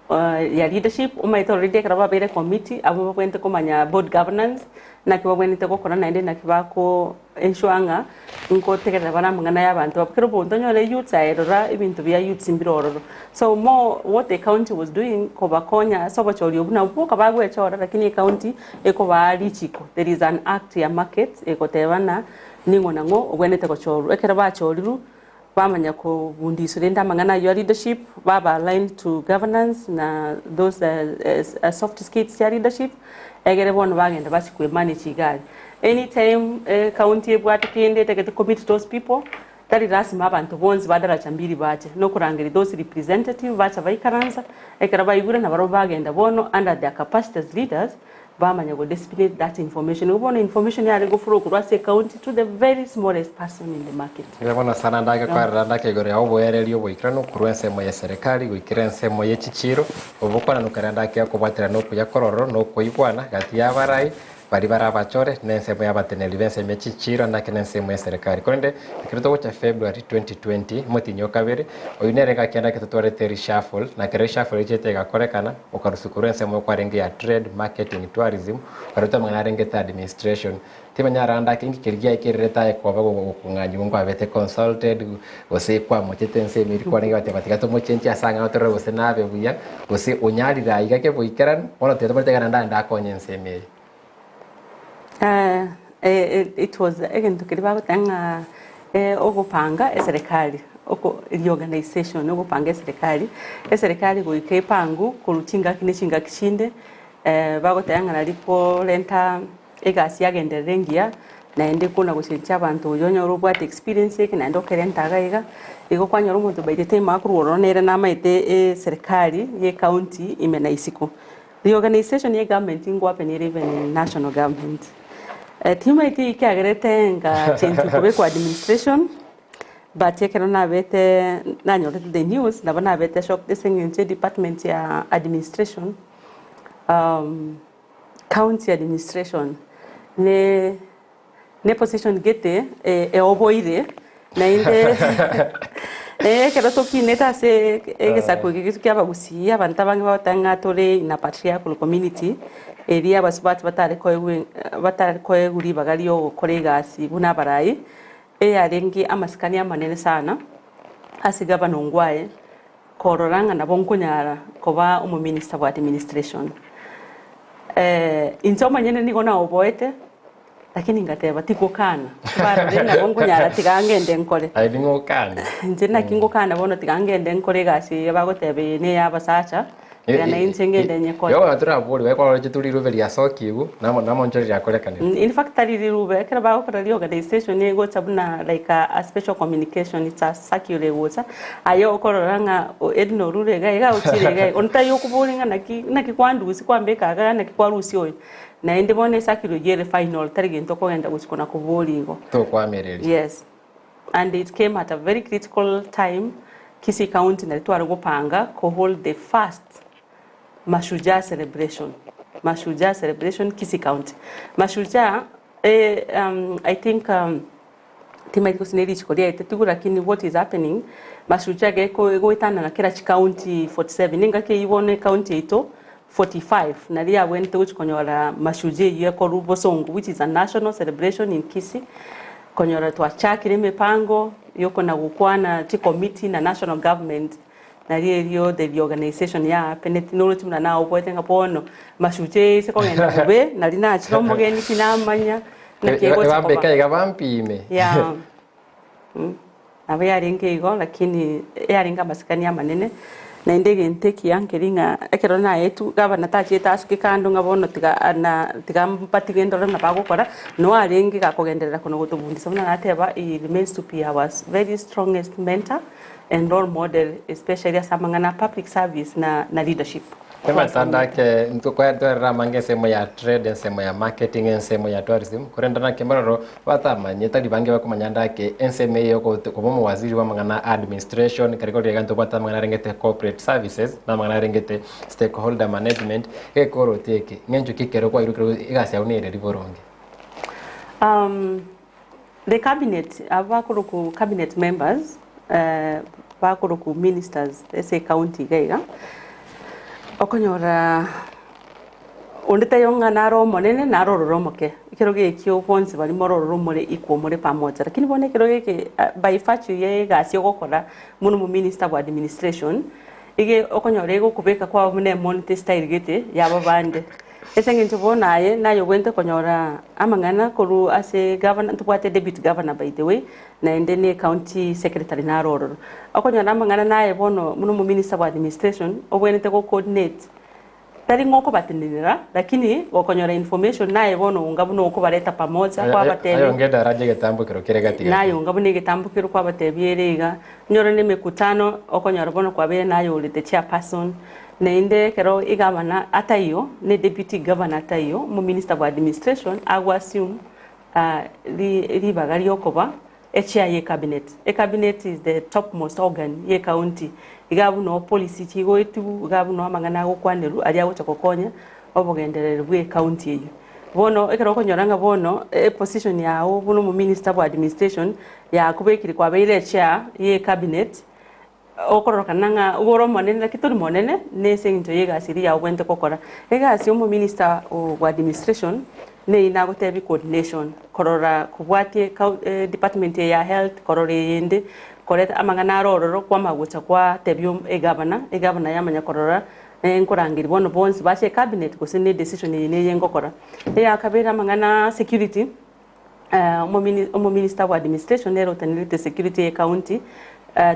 ya leadership, omanyete already ekero babeire committee abwo babwenerete komanya board governance, naki babwenerete gokora naende naki bako ensure ng'a nkotegerera bare amang'ana ya abanto abwo. Kera omonto onyore youths aye rora ebinto bia youths mbire ororo. So more what the county was doing kobakonya ase obochori obwo nabwo boka bagwechora lakini ecounty ekobaa richiko, there is an act ya market egoteba ng'a ning'o na ng'o obwenerete gochorwa. Ekero bachorirwe. Bamanya kobundiswa rende amang'ana ayio a leadership, baba aligned to governance na those soft skills chia leadership, egere bono bagenda bachie koemanage iga aria. Anytime ecounty ebwate kende etagete commit those people, tari lasima abanto bonsi ba daraja mbili bache, nokorangeria those representative bacha baikaransa, ekero baigure nabarobwo bagenda bono under their capacity as leaders, Bamanya go disseminate that information. Igo bono information yare go flow korwa ase ecounty to the very smallest person in the market.
Mbuya mono sana ndake kwarera ndake igoro ya oboereria oboikeranu korwa ensemo ye serikali goikera ensemo ye chichiro, obokwananukera ndake okobwaterana okuya kororo na okoigwana gati ya abarai baria bare abachore na ensemo ya abateneneri b'ensemo ye chichiro ndake na ensemo ye serikali. Korende ekero togocha February 2020 omotienyi o kabere, oyio nere engaki ndake totwarete reshuffle na ekero reshuffle echete egakorekana, Okarusia korwa ensemo kwarenge ya Trade, Marketing, Tourism, okaruta amang'ana arengete Administration. Timanya rende ake inki keria giaikererete aye koba gokong'anyigwa nkwabete consulted, gose kwamochete ensemo eria kwarenge goteba tiga tomochenchie ase ang'ao torore gose nabe buya, gose onyarire aiga keboikeranu, bono tiga tomanyete ekero naende aende akonye ensemo eye.
It was egento keria bagoteba ng'a ogopanga eserekari, oko reorganization ogopanga eserekari, eserekari goika epangu korwa chingaki na chingaki chinde, bagoteba ng'a nari korenta egasi yagenderera engiya, naende kona gochenchia abanto oyo onyore obwate experience eke naende okerenta iga iga, igo kwanyora omonto by the time akorwa ororo nere namaete eserekari ya ecounty ime na isiko. Reorganisation ye government ngohappen ere even in national government. Timaeti ekiagerete nga change kobekwa administration. But ekero nabete nanyorete the news nabo nabete shocked ase eng'encho edepartment ya administration county administration ne ne position gete eoboire naende ekero tokinete ase egesaku eke gaitu kia abagusii abanto abange bagoteba ng'a tore in a patriarchal community eria abasubati batare koegwa batare koegwa ribaga ria ogokora egasi buna abarai. Eyarenge amasikani amanene sana ase gavana Ongwae korora ng'a nabo nkonyara koba omominister bwa administration. Inche omonyene nigo naoboete lakini ngateba tigokana, barorire nabo nkonyara tiga ngende nkore.
Aye ning'o okane?
Inche naki ngokana bono tiga ngende nkore egasi eye bagoteba eye neya abasacha, tiga na inche ngende nyekore.
Igo torabori bae kwarora turi rirobe riasokigwe namo namonchori riakorekanire.
In fact tari rirobe ekero bagokora reorganization egocha buna like a special communication it's a circular egocha aye okorora ng'a Edna orure iga iga ochire iga iga onde tari okoboria ng'a naki naki kwandusia kwambeka iga naki kwarusia oyo. Naende bono ecircular eyio ere final tari gento okogenda gochia kona koboria igo.
Tokwamereria.
Yes and it came at a very critical time Kisii county nari tware gopanga ko hold the first Mashujaa celebration, Mashujaa celebration Kisii county. Mashujaa eh, I think timaeti gose ne richiko riaetetigwe lakini what is happening Mashujaa geko egoetanana kera chicounty 47 engaki eyio bono ecounty yaito 45 naria yabwenerete gochia konyora Mashujaa eyio ekorwa Bosongo which is a national celebration in Kisii konyora twachakire emipango yokona gokwana chicommittee na national government Nario erio the reorganization ya happened noroche buna naoboete ng'a bono mashujaa ase kogenda bobe nari nachire omogeni tinamanya naki egocha koba.
Ebambeka iga bampime.
Yeah. Nabo yarenge igo lakini yarenge amasikani amanene naende egento ekiya nkeri ng'a ekero naetwe gavana tachiete asuke kando ng'a bono tiga na tiga mbatige ndore buna bagokora, no arenge gakogenderera kona gotobundisa buna nateba he remains to be our very strongest mentor. and role model especially ase amang'ana a public service na na leadership.
Ematanda ake ntwerera amange ensemo ya trade, ensemo ya marketing, ensemo ya tourism, korende naki mbororo batamanye tari bange bakomanya ande ake ensemo eye koba omowaziri bwa amang'ana a administration kare kore iga ntobwate amang'ana arengete corporate services na amang'ana arengete stakeholder management, gekoroti eke ng'encho ki ekero kwairwe ekero egasi yago nere riboronge?
The cabinet, abwo bakorokwa cabinet members, bakorokwa ministers ase ecounty iga iga, okonyora onde taiyo ng'a nare omonene nare ororo omoke, ekero gekio bonsi baria more ororo more equal more pamoja. Lakini bono ekero geke by virtue ya egasi ogokora buna omominister bwa administration, iga okonyora egokobeka kwaba buna emonto estyle gete ya abande. Ase engencho bono aye naye obwenerete konyora amang'ana korwa ase gavana, ntobwate deputy governor by the way, naende ne county secretary naro ororo. Okonyora amang'ana naye bono buna omominister bwa administration, obwenerete go coordinate, tari ng'a okobatenenera, lakini gokonyora information naye bono onga buna okobareta pamoja kwabatebia.
Aye onge edaraja egetambokero kere gati gati.
Naye onga buna egetambokero kwabatebia ere iga, onyore na emekutano, okonyora bono kwabeire naye ore the chairperson, Naende ekero egavana ataiyo, ne deputy governor ataiyo, omominister bwa administration ago assume ribaga riokoba echair ye cabinet. Ecabinet is the topmost organ ye county. Iga abwo noo policy chigoetigwa, iga abwo noo amang'ana agokwanerwa aria agocha gokonya obogendereri bwe ecounty eyio. Bono ekero okonyora ng'a bono eposition yago buna omominister bwa administration yakobekire kwabeire echair ye ecabinet, Okororokana ng'a igo ore omonene naki tori monene, nese eng'encho y'egasi eria yago obwenerete gokora. Egasi y'omominister bwa administration neyio nagotebia coordination, korora kobwatia ecou department eye ya health, korora eyende, koreta amang'ana aro ororo kwamanya gocha kwatebia egavana, egavana yamanya korora nkorangeria bono bonsi bache ecabinet gose ne decision eye neye ngokora. Eyakabere amang'ana security. Omominister bwa administration nere otenenerete security ye county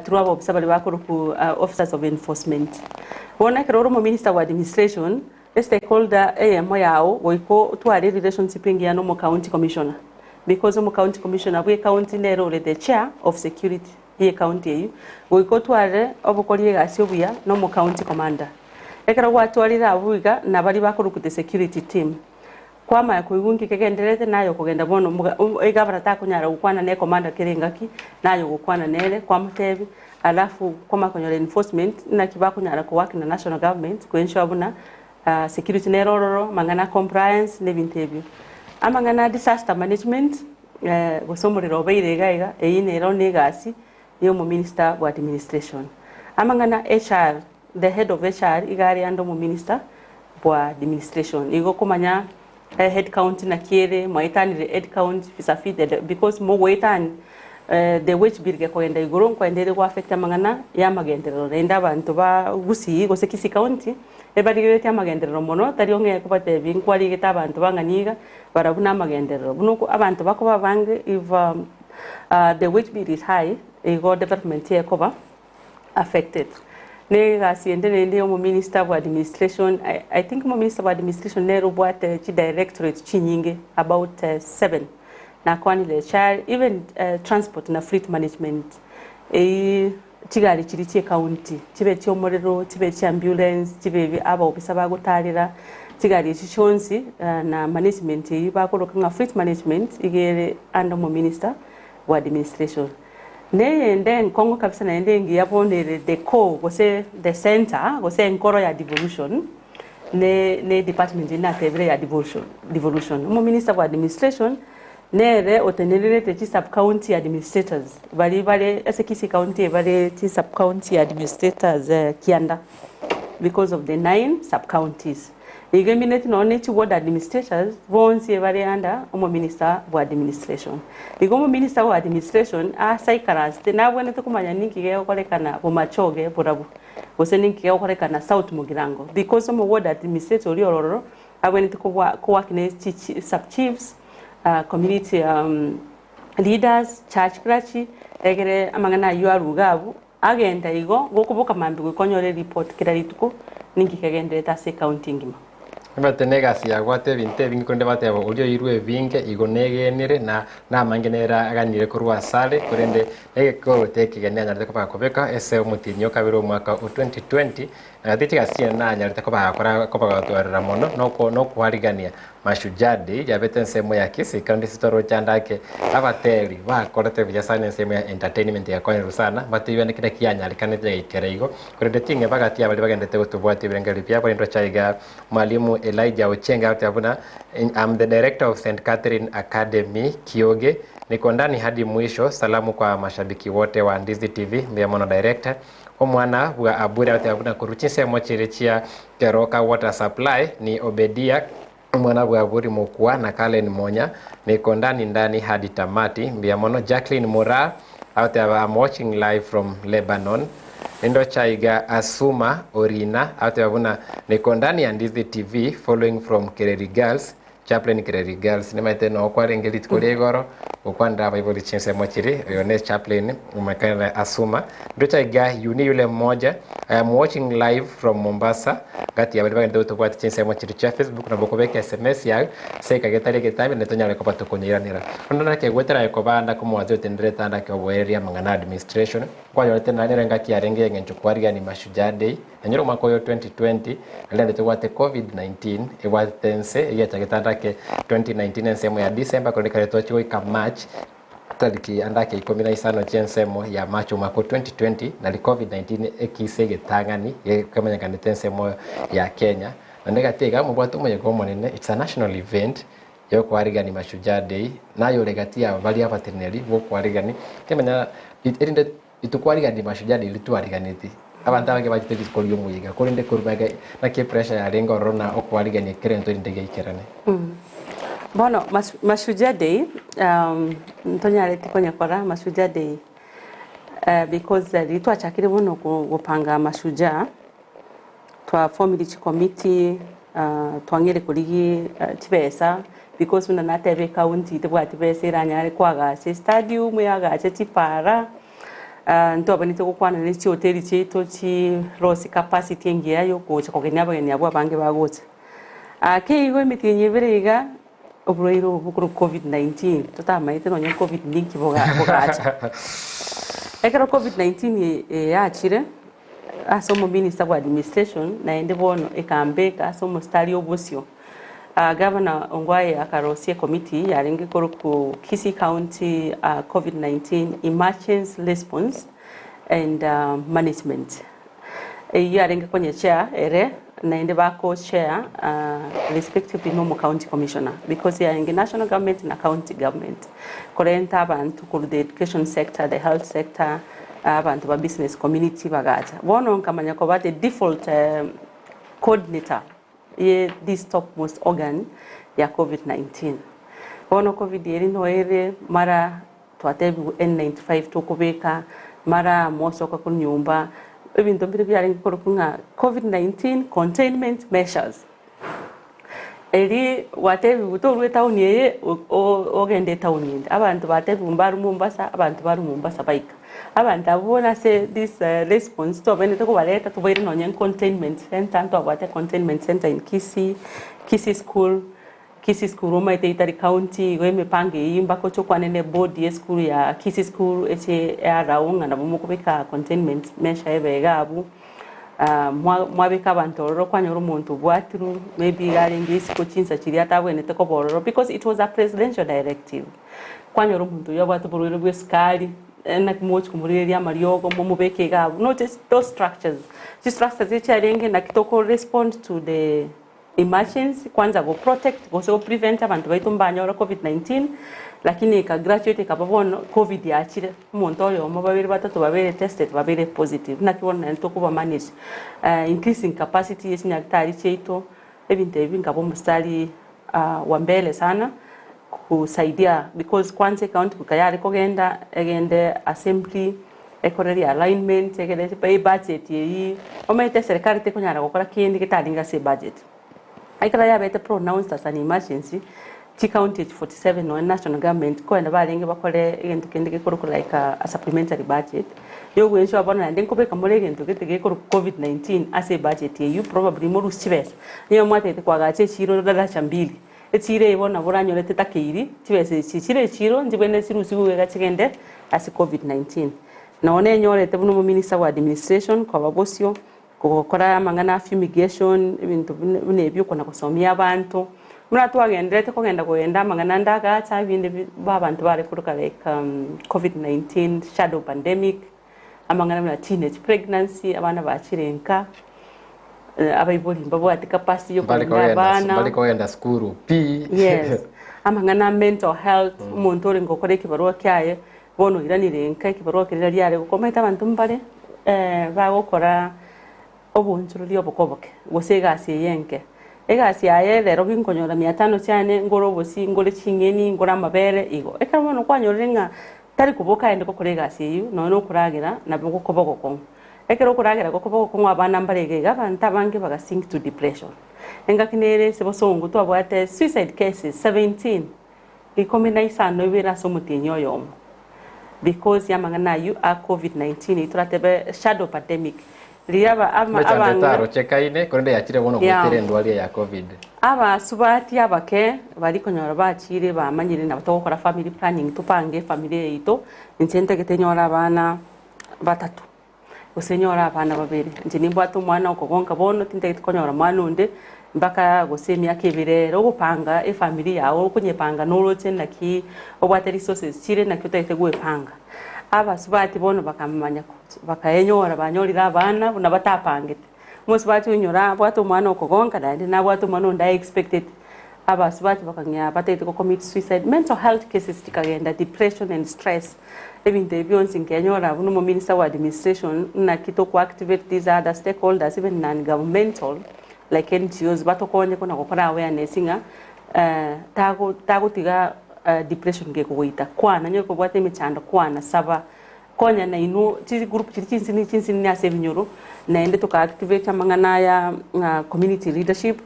through abobisa baria bakorokwa officers of enforcement. Bono ekero ore omominister bwa administration, estakeholder eyemo yago goika otware relationship engiya na omo county commissioner because omo county commissioner bwe county nere ore the chair of security ye county eyio. Goika otware obokori egasi obuya na omo county commander. Ekero gwatwarire abwo iga nabaria bakorokwa the security team. Kwamanya koigwa nki kegendererete naye okogenda bono moga egavana takonyara gokwana ne commander kera engaki, naye ogokwana nere kwamotebia, alafu kwamanya konyora enforcement naki bakonyara ko work na national government ko ensure buna security nere ororo, amang'ana a compliance na ebinto ebio. Amang'ana a disaster management gose omorero obeire iga iga, eyio nero na egasi ya omominister bwa administration. Amang'ana a HR, The head of HR iga are ande omominister bwa administration igo okomanya head count naki ere mwaetanire head count vis-a-vis the because mogoetani the wage bill gekogenda igoro nkoenda ere go affect amang'ana ya amagenderero naende abanto ba Gusii gose Kisii county ebarigereretie amagenderero mono tari ong'e kobatebia nkwarigete abanto bang'ani iga barabwo na amagenderero buna oko abanto bakoba abange if the wage bill is high igo development ekoba affected. Ne egasi ende naende ya omominister bwa administration, I, I think omominister bwa administration nere obwate chidirectorate chinyinge about seven. Nakwanire HR, even transport na fleet management, eyio chigari chiria chia ecounty, chibe chia omorero, chibe chia ambulance, chibe ebi abaofisa bagotarera, chigari echi chionsi na management eyio bakoroka ng'a fleet management iga ere under omominister bwa administration. Neyende enkong'u kabisa naende engiya bono ere the core gose the centre gose enkoro ya devolution ne ne department eye natebire ya devolution devolution. Omominister bwa administration nere otenenerete chi sub county administrators baria bare ase Kisii county eye bare chi sub county administrators kianda because of the nine sub counties. Nigo emineti nonya ne chi ward administrators bonsi ebare under omominister bwa administration. Igo omominister bwa administration ase aikaransete nabwenerete komanya ninki gegokorekana bomachoge borabwo gose ninki gegokorekana south mugirango because omo ward administrator oria ororo abwenerete kobwa kowork ne chi chi sub chiefs, community leaders, church clergy egere amang'ana aywo aruge abwo Agenda igo, gokoboka mambia goika onyore eripoti kera rituko ninki kegenderete ase ecounty engima.
Ebate negasi yagwate ebinto ebinge korende bateba oria oirwe ebinge igo negenire na namange nere aganire korwa asare korende negekoroto ekegeni anyarete koba gakobeka ase omotienyi o kabere omwaka o 2020 na gati chigasi chiane nanyarete koba gakora koba gotwerera mono noko nokwarigania Mashujaa Day yabete ensemo ya Kisii County ase toroche ande ake abateri bakorete buya sana ensemo ya entertainment yakonyeru sana batebia kera kianyarekanete gaikera igo korende ting'eba gati ya baria bagendete gotobwatia ebirengererio biabo rende ocha iga Mwalimu Elijah Ochieng agoteba buna I'm the director of St Catherine Academy Kioge niko ndani hadi mwisho salamu kwa mashabiki wote wa Ndizi TV mbuya mono director Omwana bwa Aburi agoteba buna korwa chinsemo chiria chia Keroka Water Supply ni Obedia omwana bwa Aburi Mokua na Kalen Monya niko ndani ndani hadi tamati mbuya mono Jacqueline Moraa agoteba I'm watching live from Lebanon Nindocha iga Asuma Orina agoteba buna niko ndani ya Ndizi TV following from Kereri Girls Chaplain Kereri Girls nimaete noo kwarenge rituko ria igoro gokwanera abaibori chinsemo chiri oyo ne chaplain omwekane Asuma ndocha iga yu ni yule mmoja I am watching live from Mombasa gati ya baria bagende gotobwati chinsemo chiri chia Facebook nabo okobeka sms yago ase eka getari egetambe naende tonyare koba tokonyairanera bono nake gwetera aye kobanda komoancha otenderete ande ake oboereria amang'ana administration Nkwanyorete nanyore engaki yarenge y'engencho kwarigani Mashujaa Day, nanyore omwaka oyo 2020, naende tobwate Covid-19 ebwatete ense, eyio yachagete ande ake 2019 ensemo ya December korende ekero twachia goika March, tariki ande ake ikomi na isano chi'ensemo ya March omwaka o 2020, nari Covid-19 ekise egetang'ani gekemanyekanete ensemo ya Kenya. Naende gati iga mobwate omoyega omonene, it's a national event, Y'okwarigani Mashujaa Day, naye ore gati yabo baria abateneneri b'okwarigani, timanya erinde itokwarigani Mashujaa Day ritwariganeti. Abanto abange bachete rituko ri'omoyega, korende korwa magega naki epressure yarenge ororo na okwarigania kera egento erinde geikerane.
Bono Mashujaa Day ntonyareti konyekora Mashujaa Day because riria twachakire bono gopanga Mashujaa, Twafomire chikomiti, twang'eire korigia chibesa because buna nateba ecounty tebwati besa eranyare koagacha estadium, eagache chipara, ntwabanete gokwana ne chihoteli chiaito chirosie capacity engiya ya ogocha kogenia abageni abwo abange bagocha. Ake igo emetienyi ebere iga, oborwaire obo bokorokwa covid 19, totamaete nonye covid ninki bogacha. Ekero covid 19 yachire. Ase omominister bwa administration naende bono ekambeka ase omostari obosio. Gavana Ongwae akarosia ekomiti yarenge korokwa Kisii County Covid-19 Emergency Response and Management. Eyio yarenge konye chair ere naende bako chair respectively na omo county commissioner because yarenge national government na county government korenta abanto korwa the education sector, the health sector, abanto ba business community bagacha. Bono nkamanya koba the default coordinator ye this top most organ ya covid 19. Bono covid eri noere mara twatebigwe N95 tokobeka, mara mosoka korwa nyomba, ebinto mbire biarenge korokwa ng'a covid 19 containment measures. Eri gwatebigwe torwa etown eye ogende etown ende. Abanto batebigwe mbarwa Mombasa, abanto barwa Mombasa baika. Abanto abwo bono ase this response twabenerete kobareta tobaire nonye containment center, ntwabwate containment center in Kisii, Kisii school, Kisii school omanyete etari county, igo emepango eyio mpaka oche okwane ne board ye esukuru ya Kisii school eche earao ng'a nabo mokobeka containment measure ebe iga abwo. Mwabeka abanto ororo kwanyora omonto obwatirwe maybe iga arenge isiko chinsa chiria atabwenerete koba ororo because it was a presidential directive. Kwanyora omonto oyio abwate oborwaire bwa esukari, naki mogochi komorigereria amariogo momobeke iga abwo, noche those structures, chistructures echi chiarenge naki toko respond to the emergency kwanza go protect gose go prevent abanto baito mbanyore covid 19, lakini eka graduate ekaba bono covid yachire, omonto oyomo babere batato babere tested babere positive, naki bono naende tokoba manage increasing capacity ye chinyagitari chiaito, ebinto ebi nkaba omositari wa mbele sana kusaidia because kwanza ecounty goika yare kogenda egende assembly ekore realignment egere ebudget eyio omanyete eserekari tekonyara gokora kende getarenge ase ebudget. Ekero yabete pronounced as an emergency, chicounty echi 47 nonya national government kogenda barenge bakore egento kende gekorokwa like a supplementary budget, yogwenchwa bono naende nkobeka more egento gete gekorokwa covid 19 ase ebudget eyio probably morusie chibesa. Nigo mwatagete koagacha echiro daraja mbili, echiro eye bono nabo oranyore tetakeiri, chibesa echi chire echiro nchibwenerete chirusigwe iga chigende ase covid 19. Nonya nenyorete buna omominister bwa administration koba bosio, Gokora amang'ana a fumigation, ebinto buna ebio okona gosomia abanto. Buna twagendererete kogenda kogenda amang'ana ande agacha ebinde bi abanto bare koroka like covid 19 shadow pandemic, amang'ana buna teenage pregnancy, abana bachire nka, abaibori mbabwati capacity ya
Mbari
okorenda
kogenda
abana.
mbari kogenda sukuru pi.
Yes, amang'ana a mental health, omonto orenge gokora ekebarua kiaye, Bono oiranire nka ekebarua keria riare gokwa. Omanyete abanto mbare bagokora obonchoreri oboke oboke, gose egasi eye enke. Egasi yaye rero ginkonyora mia tano chiane, ngore obosie, ngore ching'eni, ngore amabere, igo. Ekero bono kwanyorire ng'a tari koboka aende gokora egasi eyio, nonya na okoragera nabo gokoba ogokong'u. Ekero okoragera gokoba ogokong'u abana mbare iga iga, abanto abange baga sink to depression. Engaki nere ase bosongo twabwate suicide cases 17. 12 ase omotienyi oyomo because y'amang'ana ayio a covid 19 eyio toratebe shadow pandemic riria aba ama
Emechando
abang'ina
etarochekaine, korende yachire bono
Yeah.
goetera endwari eye ya covid.
Abasubati abake baria konyora bachire bamanyire nabo togokora family planning topange efamiri yaito, inche ntagete nyore abana batato. Gose nyore abana babere. Inche nimbwate omwana okogonka bono, tintageti konyora mwana onde mpaka gose emiaka ebere ere. Ogopanga efamiri yago, okonyepanga noroche naki obwate resources chire naki otagete goepanga. Abasubati bono bakamanya bakaenyora banyorire abana buna batapangete. Omosubati onyora abwate omwana okogonka naende nabwate omwana onde aye expected. Abasubati bakang'ea batagete go commit suicide, mental health cases chikagenda, depression and stress, ebinto ebi bionsi nkenyora buna omominister bwa administration naki toko activate these other stakeholders even non governmental like NGOs batokonye kona gokora awareness ng'a tago tagotiga depression gekogoita, kwana onye kobwate emechando kwana saba Konya nainwe chigroup chiria chinsinini chinsinini ase ebinyoro, naende toka activate amang'ana aya ng'a community leadership,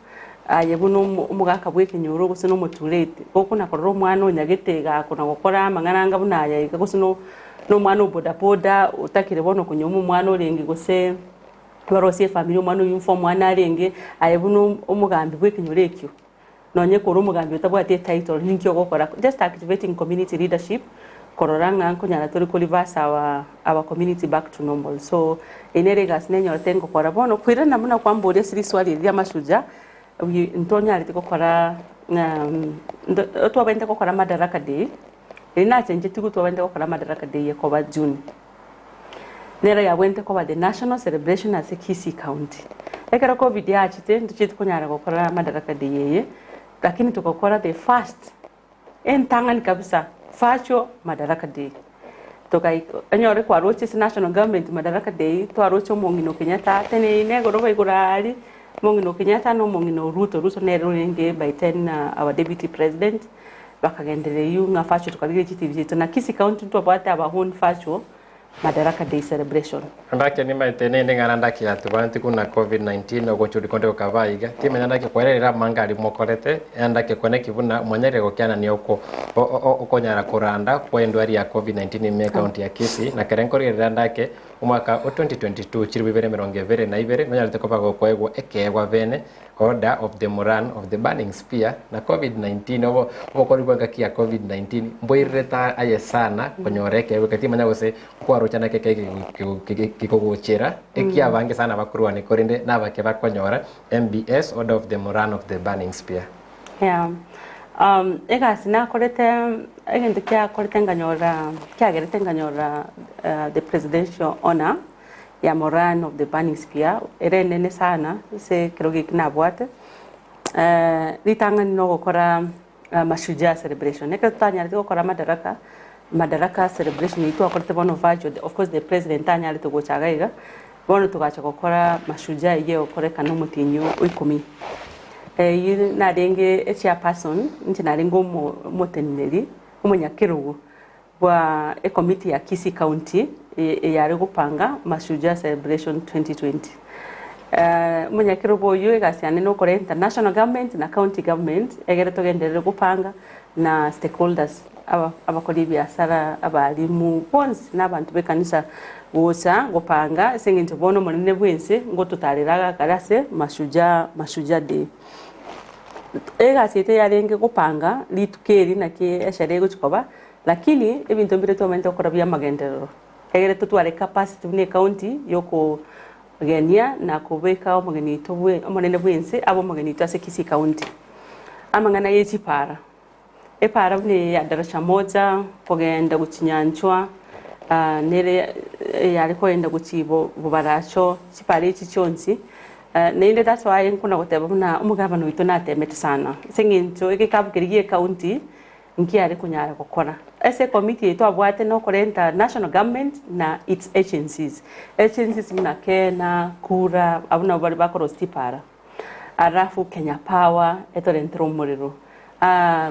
aye buna omo omogaka bwa ekenyoro gose na omotureti, gokona korora omwana onyagete iga akona gokora amang'ana anga buna aya iga gose no na omwana o bodaboda otakire bono konyoma omwana orenge gose barosie efamiri omwana oywo mfa omwana arenge, aye buna omogambi bwa ekenyoro ekio. Nonye kore omogambi otabwati etitle ninki ogokora? Just activating community leadership korora ng'a nkonyara tore ko reverse our our community back to normal. So eye nere egasi nenyorete ngokora. Bono koirana buna kwamboria ase riswali eri ria mashujaa, We ntonyarete gokora ntwabwenerete gokora Madaraka Day, riria nachenchetigwe twabwenerete gokora Madaraka Day ekoba June. Nero yabwenerete koba the national celebration ase Kisii County. Ekero Covid yachete ntochieti konyara gokora Madaraka Day eye, lakini togokora the first Entang'ani kabisa virtual Madaraka Day. Togai onyore kwaroche ase national government Madaraka Day, twaroche omong'ina o Kenyatta ateneine igoro igoro aria, omong'ina o Kenyatta na omong'ina o Ruto, Ruto nere orenge by then our deputy president, bakagenderera eywo ng'a virtual tokarigereria chitibi chiaito. Na Kisii County ntwabwate our own virtual Madaraka Day celebration.
Ndake nimaete nende ng'ana ndake yatubanti kuna Covid-19 ogochuri konde gokaba aiga. Timanya ndake kwererera amanga aria mokorete, ndake kweneki buna mwanyarire gokianania oko okonyara koranda kwa endwari ya Covid-19 ime ekaunti ya Kisii na kere nkorigerera ndake omwaka o 2022 chiribu ibere emerongo ebere na ibere nonyarete koba gokoegwa ekeegwa bene Order of the Moran of the Burning Spear na Covid-19 obo obokori bwa engaki ya Covid-19 mboirerete aye sana konyora ekeegwa eke timanya gose nkwarocha naki ekege kikogochera ekiabange sana bakorwane korende nabake bakonyora MBS Order of the Moran of the Burning Spear.
Yeah. Egasi nakorete egento kiakorete nkanyora kiagerete nkanyora the presidential honor ya Moran of the Burning Spear, ere enene sana ase ekerogo eki nabwate. Ritang'ani nogokora Mashujaa celebration. Ekero totanyarete gokora Madaraka, Madaraka celebration eyio twakorete bono virtual, of course the president tanyarete gocha iga iga, bono togacha gokora Mashujaa eyio egokorekana omotienyi o ikomi. Eyio narenge echairperson, inche narenge omo omoteneneri, omonyakerogo. Bwa ekomiti ya Kisii County eyare gopanga Mashujaa Celebration 2020. Omonyakerogo oyio egasi yane nokorenta national government na county government egere togenderere gopanga na stakeholders abakori ebiasara, abalimu bonsi na abanto b'ekanisa gocha gopanga ase eng'encho bono omonene bw'ense ngototarera agakare ase Mashujaa Mashujaa Day. Egasi eye teyarenge gopanga rituko eri naki esherehe egochia koba, lakini ebinto mbire twamanyete gokora bia amagenderero, egere totware capacity buna ecounty ya okogenia na kobeka omogeni oito bwe omonene bwense abe omogeni oito ase Kisii County. Amang'ana ye chipara, epara buna eye ya Daraja Moja kogenda gochia Nyanchwa nere eyare kogenda gochia Bobaracho, chipara echi chionsi. Naende that's why nkona goteba buna omogabana oito natemete sana, ase eng'encho egekabu keria gie ecounty nkiare konyara gokora. Ase ecommittee eye twabwate nokorenta national government na its agencies, agencies buna Kena, Kura, abwo nabo bare bakorosia chipara, alafu Kenya Power etorentere omorero,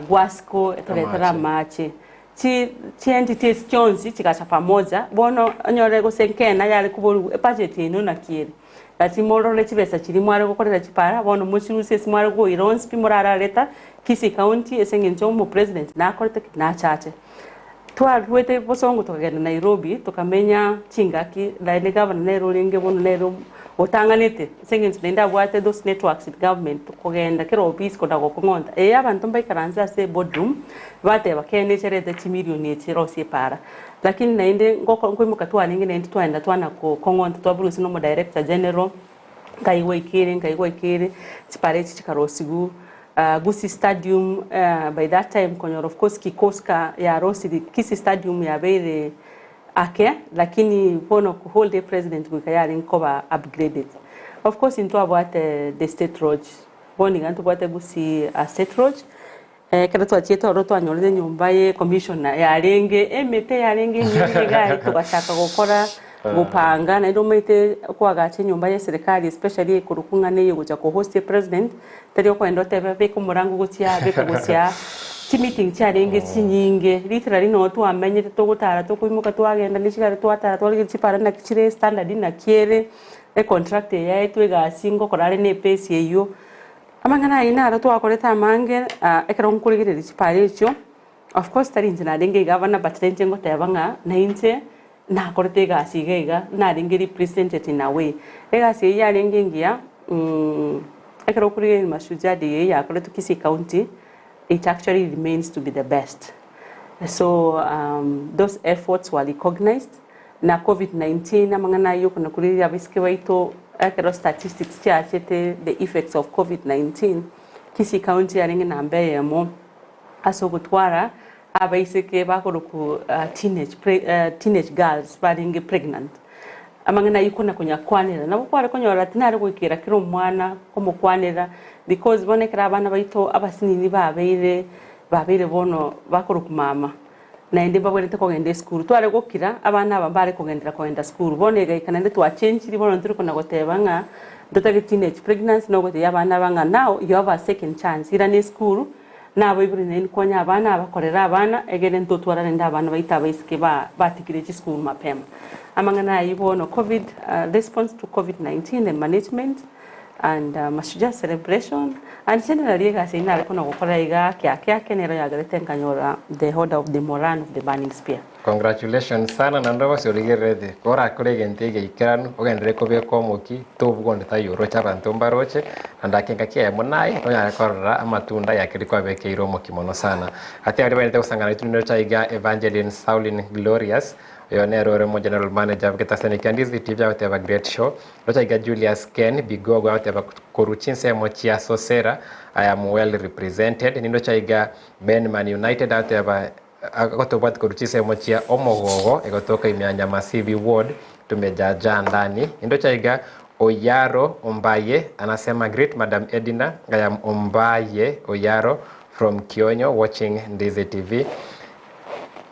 Guasco etorentere amache, Chi chientity echi chionsi chigacha pamoja, bono onyore gose nkena yare koborigwa ebudget yaino naki ere. Gaki morore chibesa chiria mware gokorera chipara, bono mochirusie ase mware koira onsi pi morarareta Kisii County ase eng'encho omopresident nakorete ki? Nachache. Twaruete bosongo tokagenda Nairobi tokamenya chingaki naende gavana nere orenge bono nere otang'anete ase eng'encho naende abwate those networks in government kogenda kera ofisi kona gokong'onta. Ee abanto mbaikaranse ase eboardroom bateba kende echerete chimilioni echi rosie epara. Lakini naende ngoko nkoimoka twarenge naende twaenda twana kong'onta twaborwa ase nomo director general, nkaigwa ekere nkaigwa ekere, chipara echi chikarosigwa Gusii stadium by that time konyora of course Kikoska yarosiri Kisii stadium yabeire ake lakini bono hold a president goika yarenge koba upgraded. Of course intwabwate the state lodge, bono iga ntobwate Gusii state lodge. Ekero twachiete ororo twanyorire enyomba ye commissioner yarenge emete yarenge eminge iga aye togachaka gokora gopanga naende omanyete koagacha enyomba ye serikali especially ekorokwa ng'a neye gocha ko host president tari okoenda otebe beka omorango gochia aa beka gochia aa chimeeting chiarenge chinyinge literally noo twamenyete togotara tokoimoka twagenda ne chigari twatara twarigia chipara naki chire standard naki ere econtractor eye yaetwe egasi ngokora are na epesi eywo. Amang'ana ayio naro twakorete amange ekero nkorigereria chipara echio, of course tari inche narenge egavana but nainche ngoteba ng'a nainche nakorete egasi iga iga, narenge represented in a way. Egasi eyio yarenge engiya ekero okorigereria Mashujaa Day eyio yakoretwe Kisii County, it actually remains to be the best. So those efforts were recognised, na Covid 19 amang'ana ayio okona korigereria abaiseke baito. Ekero statistics chiachete the effects of covid 19, Kisii County yarenge namba eyemo ase ogotwara abaiseke bakorokwa teenage teenage girls barenge pregnant. Amang'ana ayio kona konyakwanera, nabo kware konyora tinare goikera kera omwana komokwanera because bono ekero abana baito abasinini babeire babeire bono bakorokwa mama, naende mbabwenerete kogenda esukuru. Tware gokira, abana aba mbare kogenderera kogenda sukuru. Bono egaika naende twachenchiri bono ntori kona goteba ng'a ntotagete teenage pregnancy nogotebia abana aba ng'a now you have a second chance, irana esukuru, nabaibori naende konya abana aba, korera abana, egere ntotwara rende abana baito abaiseke ba batigire chisukuru mapema. Amang'ana ayio bono covid response to covid 19 and management and mashujaa celebration and generally egasi eyio nare kona gokora iga ake ake ake nero yagerete nkanyora the order of the Moran of the burning spear.
Congratulations sana naende gose origererete korakore egento egeikeranu ogenderere kobeka omoki tobua onde taiyo oroche abanto mbaroche naende ake engaki eyemo naye nonyare korora amatunda ya keria kwabekeire omoki mono sana. Gati aria baenete gosangana naintwe niroche aiga Evangeline Sauline Glorious oyo nere ore omo general manager bw'egetasani kia Ndizi TV agoteba great show. Roche aiga Julius Ken Bigogo agoteba korwa chinsemo chia Sosera I am well represented. Nindoche aiga Ben Man United agoteba Agotobwati korwa chinsemo chia omogogo egotoka ime ya Nyamasibi ward tumejajaa ndani. Indoche iga Oyaro Ombaye anasema greet madam Edina I am Ombaye Oyaro from Kionyo watching Ndizi TV.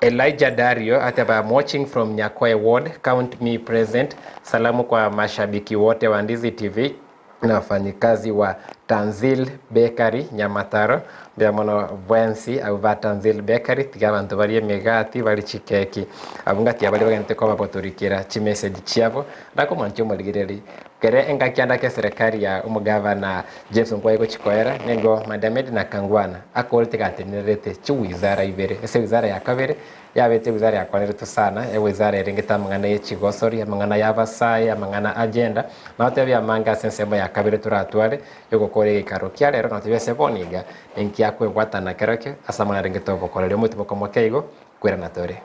Elijah Dario ateba I'm watching from Nyakoe ward count me present. Salamu kwa mashabiki wote wa Ndizi TV na wafanyikazi wa Tanzil Bakery Nyamataro, mbuya mono bwensi abwo ba Tanzil Bakery, tiga abanto barie emegati barie chikeki, abwo ngati abaria bagente kobabotorikera chimessage chiabo, ndakomwancha omorigereria, kere engaki ande ake eserekari ya omogavana James Ongwae egochi koera, nigo Madam Edna Kangwana akorete gatenenerete chiwizara ibere, ase ewizara ya kabere Yabete ewizara yakwaneretwe sana, ewizara erengete amang'ana ye chigosori, amang'ana y'abasae, amang'ana a gender, nagotebia amange ase ensemo ya kabere toratware yogokora egeikaro kia rero, nagotebia ase bono iga, ninki akwebwatana kerokio ase amang'ana arengete obokoreri omotimoko moke igo, kwerana tore.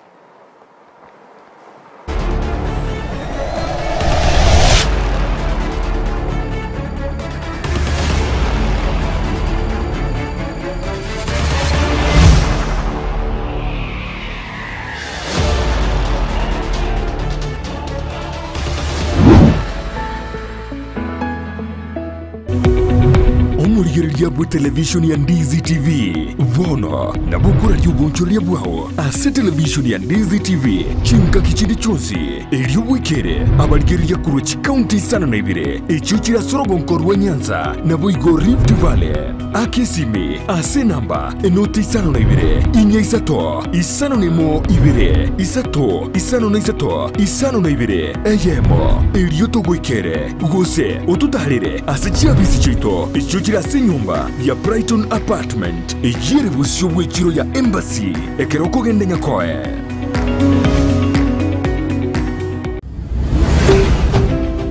Omorigereria bwe televishoni ya Ndizi TV bono nabo okoraria obonchoreria bwao ase televishoni ya Ndizi TV chingaki chinde chionsi, erio bwekere abarigereria korwa chikaunti isano na ibere echio chire ase orogonko rwa Nyanza naboigo Rift Valley. Aka esimi ase enamba enoti 52 4 5 1 2 3 5 3 52 eyemo, erio togoikere, gose ototaarere ase chiabisi chiaito echio chire ase enyomba ya Brighton Apartment, eyio ere bosio bw'echiro ya Embassy ekero okogenda Nyakoe.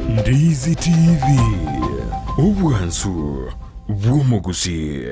Ndizi TV, obwansu. bw'omogusii.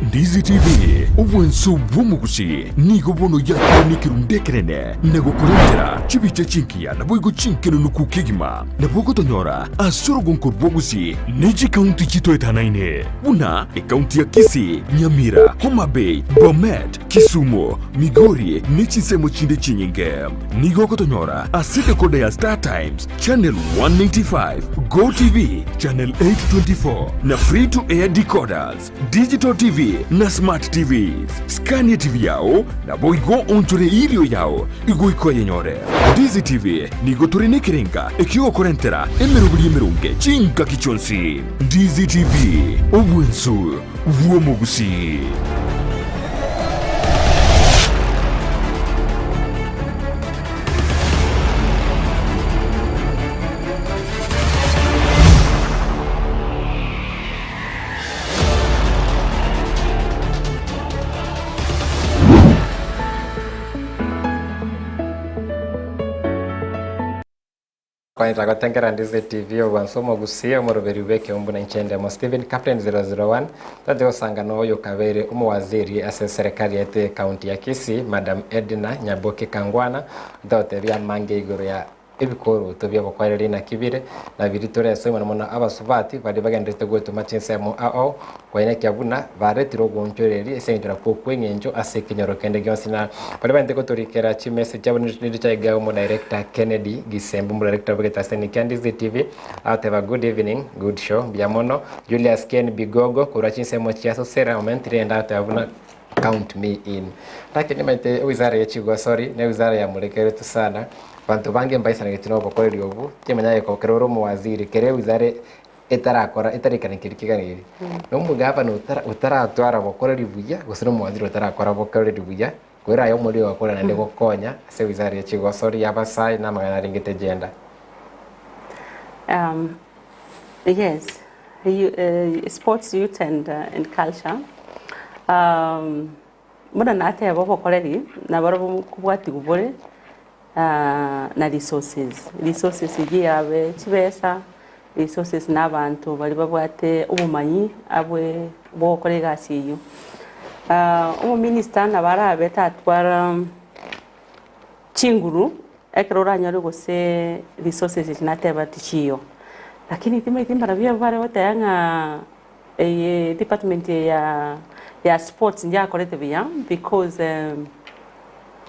Ndizi TV, obwanso bw'omogusii, nigo bono yakire nekerundu ekenene na gokorentera chibicha chingiya naboigo chinkenenuku kegima. Nabo ogotonyora ase orogonko rw'ogusii ne chikaunti chitoetanaine buna ekaunti ya Kisii, Nyamira, Homa Bay, Bomet, Kisumu, Migori ne chinsemo chinde chinyinge. Nigo ogotonyora ase decoder ya Star Times Channel 195, Go TV Channel 824 na Free to Air decoders, Digital TV na Smart TVs. Scania TV yao naboigo onchore erio yao igoika oyenyore. Ndizi TV nigo tore nekerenga ekiogokorentera emeroberi emeronge chingaki chionsi. Ndizi TV, obwensu bw'omogusii.
Kwancha gotengera Ndizi TV obwanso omogusii omoroberi bw'ekeumbu na inche ndemo Stephen Captain 001 twanche gosanga noyo okabeire omowaziri ase eserekari yaito ye county ya Kisii Madam Edna Nyaboke Kangwana otagotebia amange igoro ya Ebikoroto bi'obokoreri naki bire, na biria toreswe mono mono abasubati baria bagendererete gwetoma chinsemo ao, koenekia buna baretire ogoonchoreria ase engencho nakwo okw'engencho ase ekenyoro kende gionsi. Na baria baente gotorikera chimessage chiabo niricha iga omo-director Kennedy Gisembe, omo-director bw'egetaseni kia Ndizi TV, agoteba good evening, good show, mbuya mono. Julius Ken Bigogo korwa chinsemo chia Sosera omentire ende agoteba buna Count me in. Lakini nimaete ewizara ye chigosori ne ewizara ya murekeretu sana, banto bange mbaisanegeti nobokoreri obu, timanya geko kero ore omowaziri kere ewizara etarakora etaraikana keri keganeri. Na omogavana otara otaratwara bokoreri buya gose na omowaziri otarakora bokoreri buya, kwera aye omoriri ogakora naende gokonya ase ewizara ye chigosori ya abasae na amang'ana arengete gender.
Yes, sports, youth and and culture buna nateba obokoreri nabarobwo nkobwatigwa bore na resources, resources eyio yabe chibesa, resources na abanto baria babwate obomanyi abwe bogokora egasi eyio. Omominister nabo arabe tatwara Chinguru, ekero oranyore gose resources echi nateba tichiyo, lakini timanyeti mbarabwo abwo bare goteba ng'a eye department eye ya ya sports ndiakorete buya because.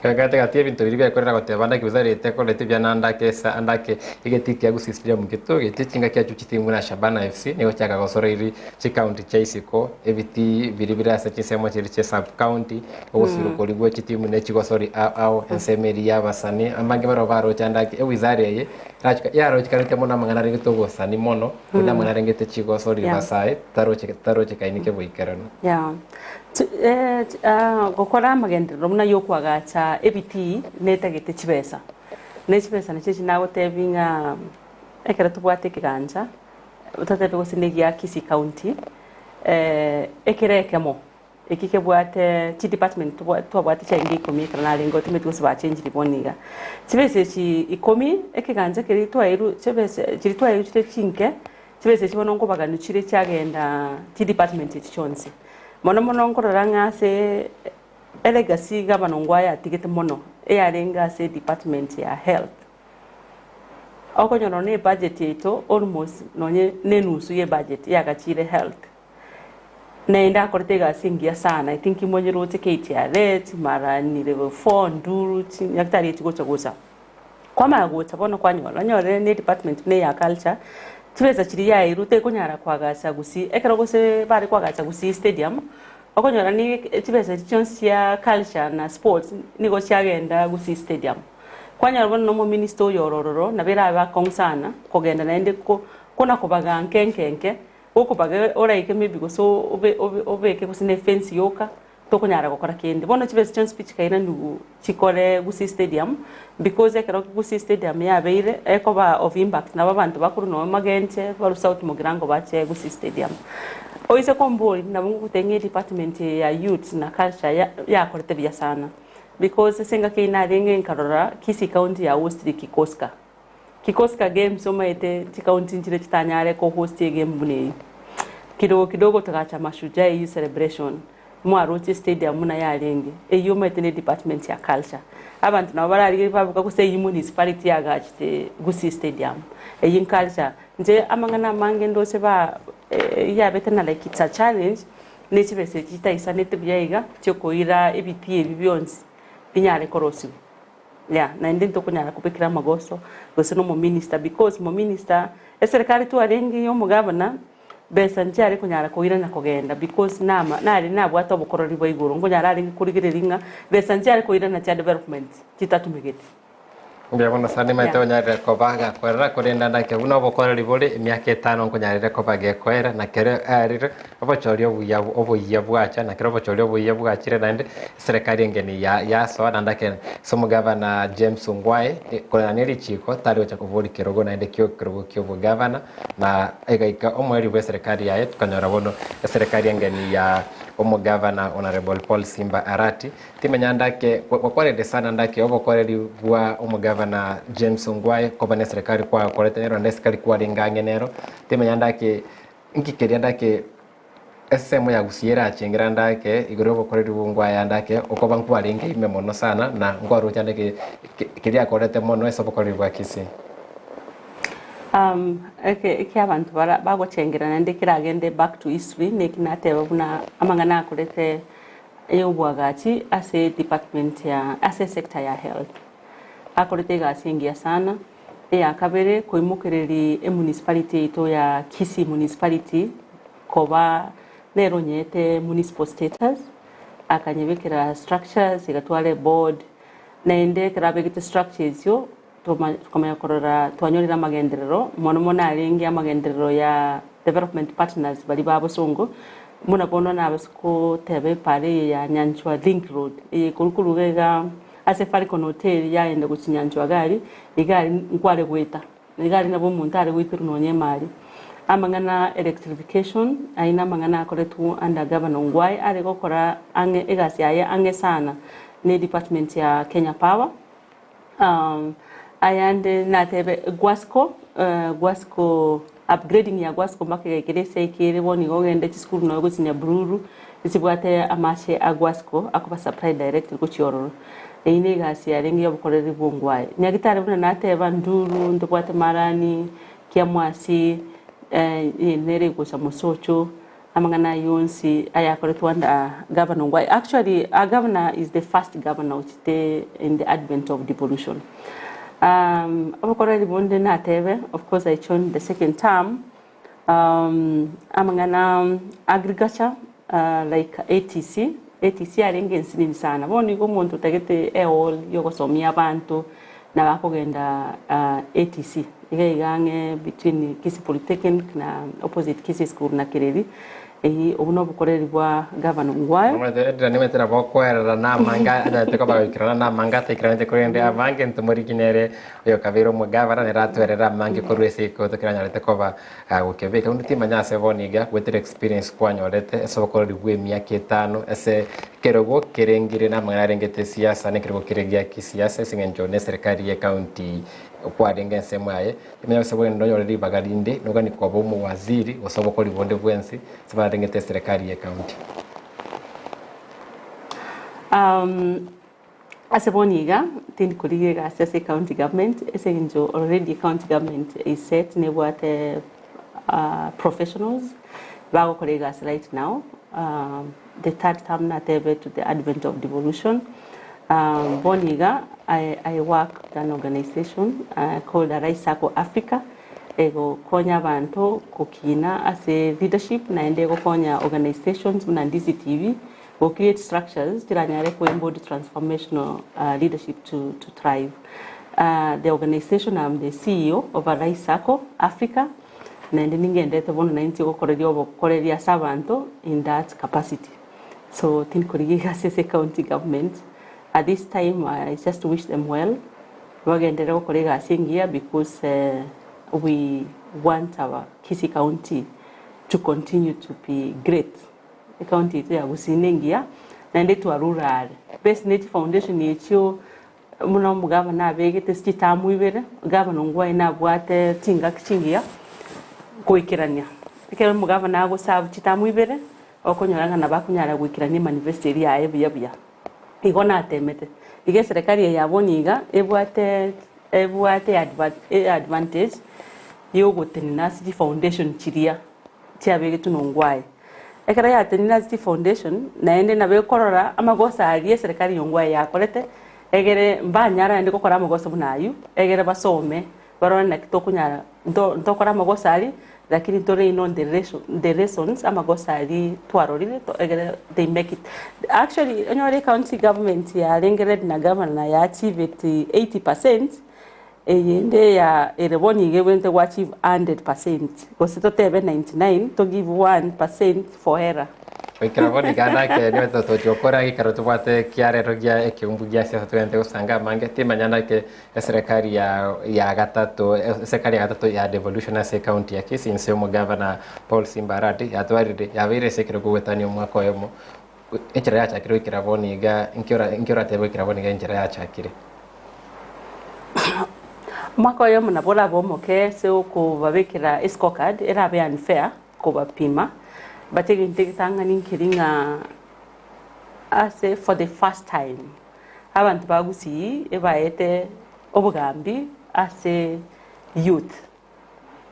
Gati gati ebinto biria biakorera goteba ndaki gose rete korete buya na ndake esa ndake egetii kia Gusii Stadium getogeti chingaki achio chitimu buna Shabana FC nigo chiaka gosoroiri chicounty chia isiko ebitii biria bire ase chinsemo chiria chia sub county Ogosira okoria gwe chitimu ne chigosori ao ao ensemo eria y'abasani abange barabwo baroche ande ake ewizara eye erachika yarochekanete mono amang'ana arengete obosani mono buna amang'ana arengete chigosori
Yeah.
basae taroche tarochekaini keboikeranu.
Yeah. Chi- eh, chi- ah, gokora amagenderero buna yokoagacha ebitii netagete chibesa. Ne chibesa nachio echi nagotebi ng'a ekero tobwate ekegancha, totebe gose ne egia Kisii County, ekero ekemo Eki kebwate chidepartment twabwate chiaenge ikomi ekero narenge otimeti gose bachenchiri bono iga. Chibesa echi ikomi, ekegancha keria twairwe chibesa chiria twairwe chire chinke, chibesa echi bono nkobaganwa chire chiagenda chidepartment echi chionsi. Mono mono nkorora ng'a ase elegacy gavana Ongwae atigete mono, eyarenge ase edepartment ya health. Okonyora nonye ebudget yaito almost nonye na enusu ya ebudget yagachire health. Naende akorete egasi engiya sana, I think monyeroche KTRH, mara ni level four, nduru, chinyagitari echi gocha gocha. Kwamanya gocha bono kwanyora, onyore ne department buna eya culture, chibesa chiria yairwe tekonyara koagacha gusii, ekero gose bare koagacha gusii stadium, okonyora ni chibesa echi chionsi chia culture na sports nigo chiagenda gusii stadium. Kwanyora bono na omominister oyo ore ororo, nabo erabe akong'u sana, kogenda naende ko kona kobaga nke nke nke, Gokobaga oraike maybe gose obe obe obeke gose ne efence yoka, tokonyara gokora kende. Bono chibesa chionsi pi chikairaniwu chikore Gusii Stadium, because ekero Gusii Stadium yabeire, ekoba of impact nabo abanto bakorwa nonye Magenche, barwe South Mugirango bache Gusii Stadium. Oise komboria, nabo ngogotebia ng'a edepartment eye ya youths na culture ya yakorete buya sana, because ase engaki eyio narenge nkarora Kisii County ya hostire Kikoska. Kikosi games omaete chikaunti nchire chitanyare ko host egame buna eyio. Kidogo kidogo togacha Mashujaa eyio celebration mwaroche stadium buna yarenge eyio omaete ne department ya culture. Abanto nabo bararigereria baboka gose eyio municipality yagachete Gusii stadium eyio culture. Inche amang'ana amange ndoche ba yabete na like it's a challenge ne chibesa echi chitaisanete buya iga chiokoira ebitii ebi bionsi binyare korosiwa. Yeah, naende ntokonyara kobekera amagoso gose na omominister because omominister eserekari twarenge ya omogavana besa nchiare konyara koirana kogenda because nama nare nabwate obokoreri bwa igoro nkonyara arenge korigereria ng'a besa nchiare koirana chia development chitatumegete.
Mbuya mono sana nimanyete
Yeah.
onyarire koba gakoerera korende ndake buna obokoreri bore emiaka etano nkonyarire koba gekoera na kero erire Obochori obuya oboyia bwacha, na kera obochori oboyia bwachire naende, eserekari engeni ya yasoa naende ake ase omogavana James Ongwae koreng'ana ne richiiko tari gocha koboria kerogo naende kio kerogo kia obogavana na egaika omoerio bwa eserekari yaye tokanyora bono eserekari engeni ya omogavana Honourable Paul Simba Arati. Timenya ndake gwakwarete sana ndake obokoreri bwa omogavana James Ongwae koba ne eserekari kwakorete nero naende esekari kwarenge ang'e nero timenya ndake Inki keria ndake Ensemo ya Gusii erachengere ande ake igoro y'obokoreri bw'ongwae ande ake, okoba nkwarenge ime mono sana na nkwaroche ande ke keria akorete mono ase obokoreri bwa Kisii.
Eke eki abanto bara bagochengera naende keragende back to history neki nateba buna amang'ana akorete y'obwagachi ase department ya ase esector ya health. Akorete egasi engiya sana, eya kabere koimokereria emunicipality yaito ya Kisii municipality Koba nere onyeete municipal status, akanyebekera structures, igatwara eboard, naende ekero abegete structure echio, toma tokamanya korora twanyorire amagenderero, mono mono arenge amagenderero ya development partners baria ba bosongo, buna bono nabase koteba epara eye ya Nyanchwa link road, eye ekorwa korwa iga iga ase Falcon Hotel yaenda gochia Nyanchwa iga aria, iga aria nkware goeta. Nigo aria nabo omonto are goiterwa nonya emari. Amang'ana electrification ayio namang'ana akoretwe under Governor Ongwae are gokora ang'e egasi yaye ang'e sana ne department ya Kenya Power. Ayande natebe Gwasco, Gwasco upgrading ya Gwasco mpaka egaikera ase ekere bono igo ogende chisukuru nonya gochia Nyabururu nchibwate amache a Gwasco akoba supply directly gochia ororo. Eyio negasi yarenge y'obokoreri bw'ongwae. Nyagitari buna nateba, Nduru, ntobwate marani, kiamwasi, nere egocha mosocho, amang'ana ayio onsi ayakoretwe under Governor Ongwae. Actually, our governor is the first governor ochete in the advent of devolution. Obokoreri bonde natebe, of course I joined the second term, Amang'ana agriculture like ATC, ATC yarenge ensinini sana, bono nigo omonto otagete ehall yogosomia abanto nabo akogenda ATC, iga iga ang'e between Kisii Polytechnic na opposite Kisii school na Kereri, eyio obwo nobokoreri bwa Governor Ongwae.
Omanyete Edna nimanyete nabo okoerera na amange anyarete koba goikerana na amange ataikeranete korende abange ntomoriki nere Oyokabeire omogavana nere atwerere amange korwa ase ekegoto keranyarete koba gokebeka. Onde timanya ase bono iga goetera experience kwanyorete ase obokoreri bw'emiaka etano ase ekerogo kerengire na amang'ana arengete esiasa na ekerogo kere gia kisiasa ase eng'encho ne eserekari ye county kwarenge ensemo yaye. Timanya gose bono nonyore ribaga rinde nogani koba omowaziri gose obokori bonde bwensi ase barengete eserekari ye county.
Ase bono iga, tindi korigia egasi ase ecounty government, ase eng'encho already ecounty government is set nebwate professionals bagokora egasi right now, the third term natebe to the advent of devolution, bono iga I I work with an organisation called Arise Sacco Africa, egokonya abanto gokina ase leadership naende egokonya organisations buna Ndizi TV, Go create structures chiranyare ko embody transformational leadership to to thrive. The organisation I'm the CEO of Arise Sacco Africa naende ningendete bono nainche gokoreria obokoreria ase abanto in that capacity. So tindikorigia egasi ase county government at this time I just wish them well bagenderere gokora egasi engiya because we want our Kisii county to continue to be great. Ecounty yaito ya Gusii nengiya naende twarure are. Base ne chifoundation echio buna omogavana abegete ase chitamu ibere, gavana Ongwae nabwate chingaki chingiya goikerania. Ekero omogavana agoserve chitamu ibere, okonyora ng'a nabo akonyara goikerania emanifesto eria yaye buya buya. Igo natemete. Iga eserekari eye ya bono iga ebwate ebwate advantage yogotenena ase chifoundation chiria chiabegetwe nongwaye. Ekero yatenenire ase chifoundation, naende nabo ekorora amagoso aria eserekari yongwaye yakorete, egere mbanyare naende gokora amagoso buna aywo, egere basome barore naki tokonyara nto ntokore amagoso aria, lakini tore in on the lesson the lessons amagoso aria twarorire to egere they make it. Actually onyore ecounty government yarenge led na governor ya achieveti 80%, Eyende ya ere bono iga ebwenerete go achieve 100% gose totebe 99 to give 1% for error.
Goikera bono iga nake nigo totochi gokora ekero tobwate ekiarero gia ekeumbu gia siasa togente gosanga amange timanya nake eserekari ya ya gatato eserekari ya gatato ya devolution ase ecounty ya Kisii inse omogavana Paul Simba Arati yatwarire yabeire ase ekerogo goetania omwaka oyomo enchera yachakire goikera bono iga inki ora inki oratebe goikera bono iga enchera yachakire.
Omwaka oyomo nabo orabe omoke ase okobabekera escorecard, erabe unfair kobapima. But egento egetang'ani nkeri ng'a ase for the first time abanto ba Gusii ebaete obogambi ase youth.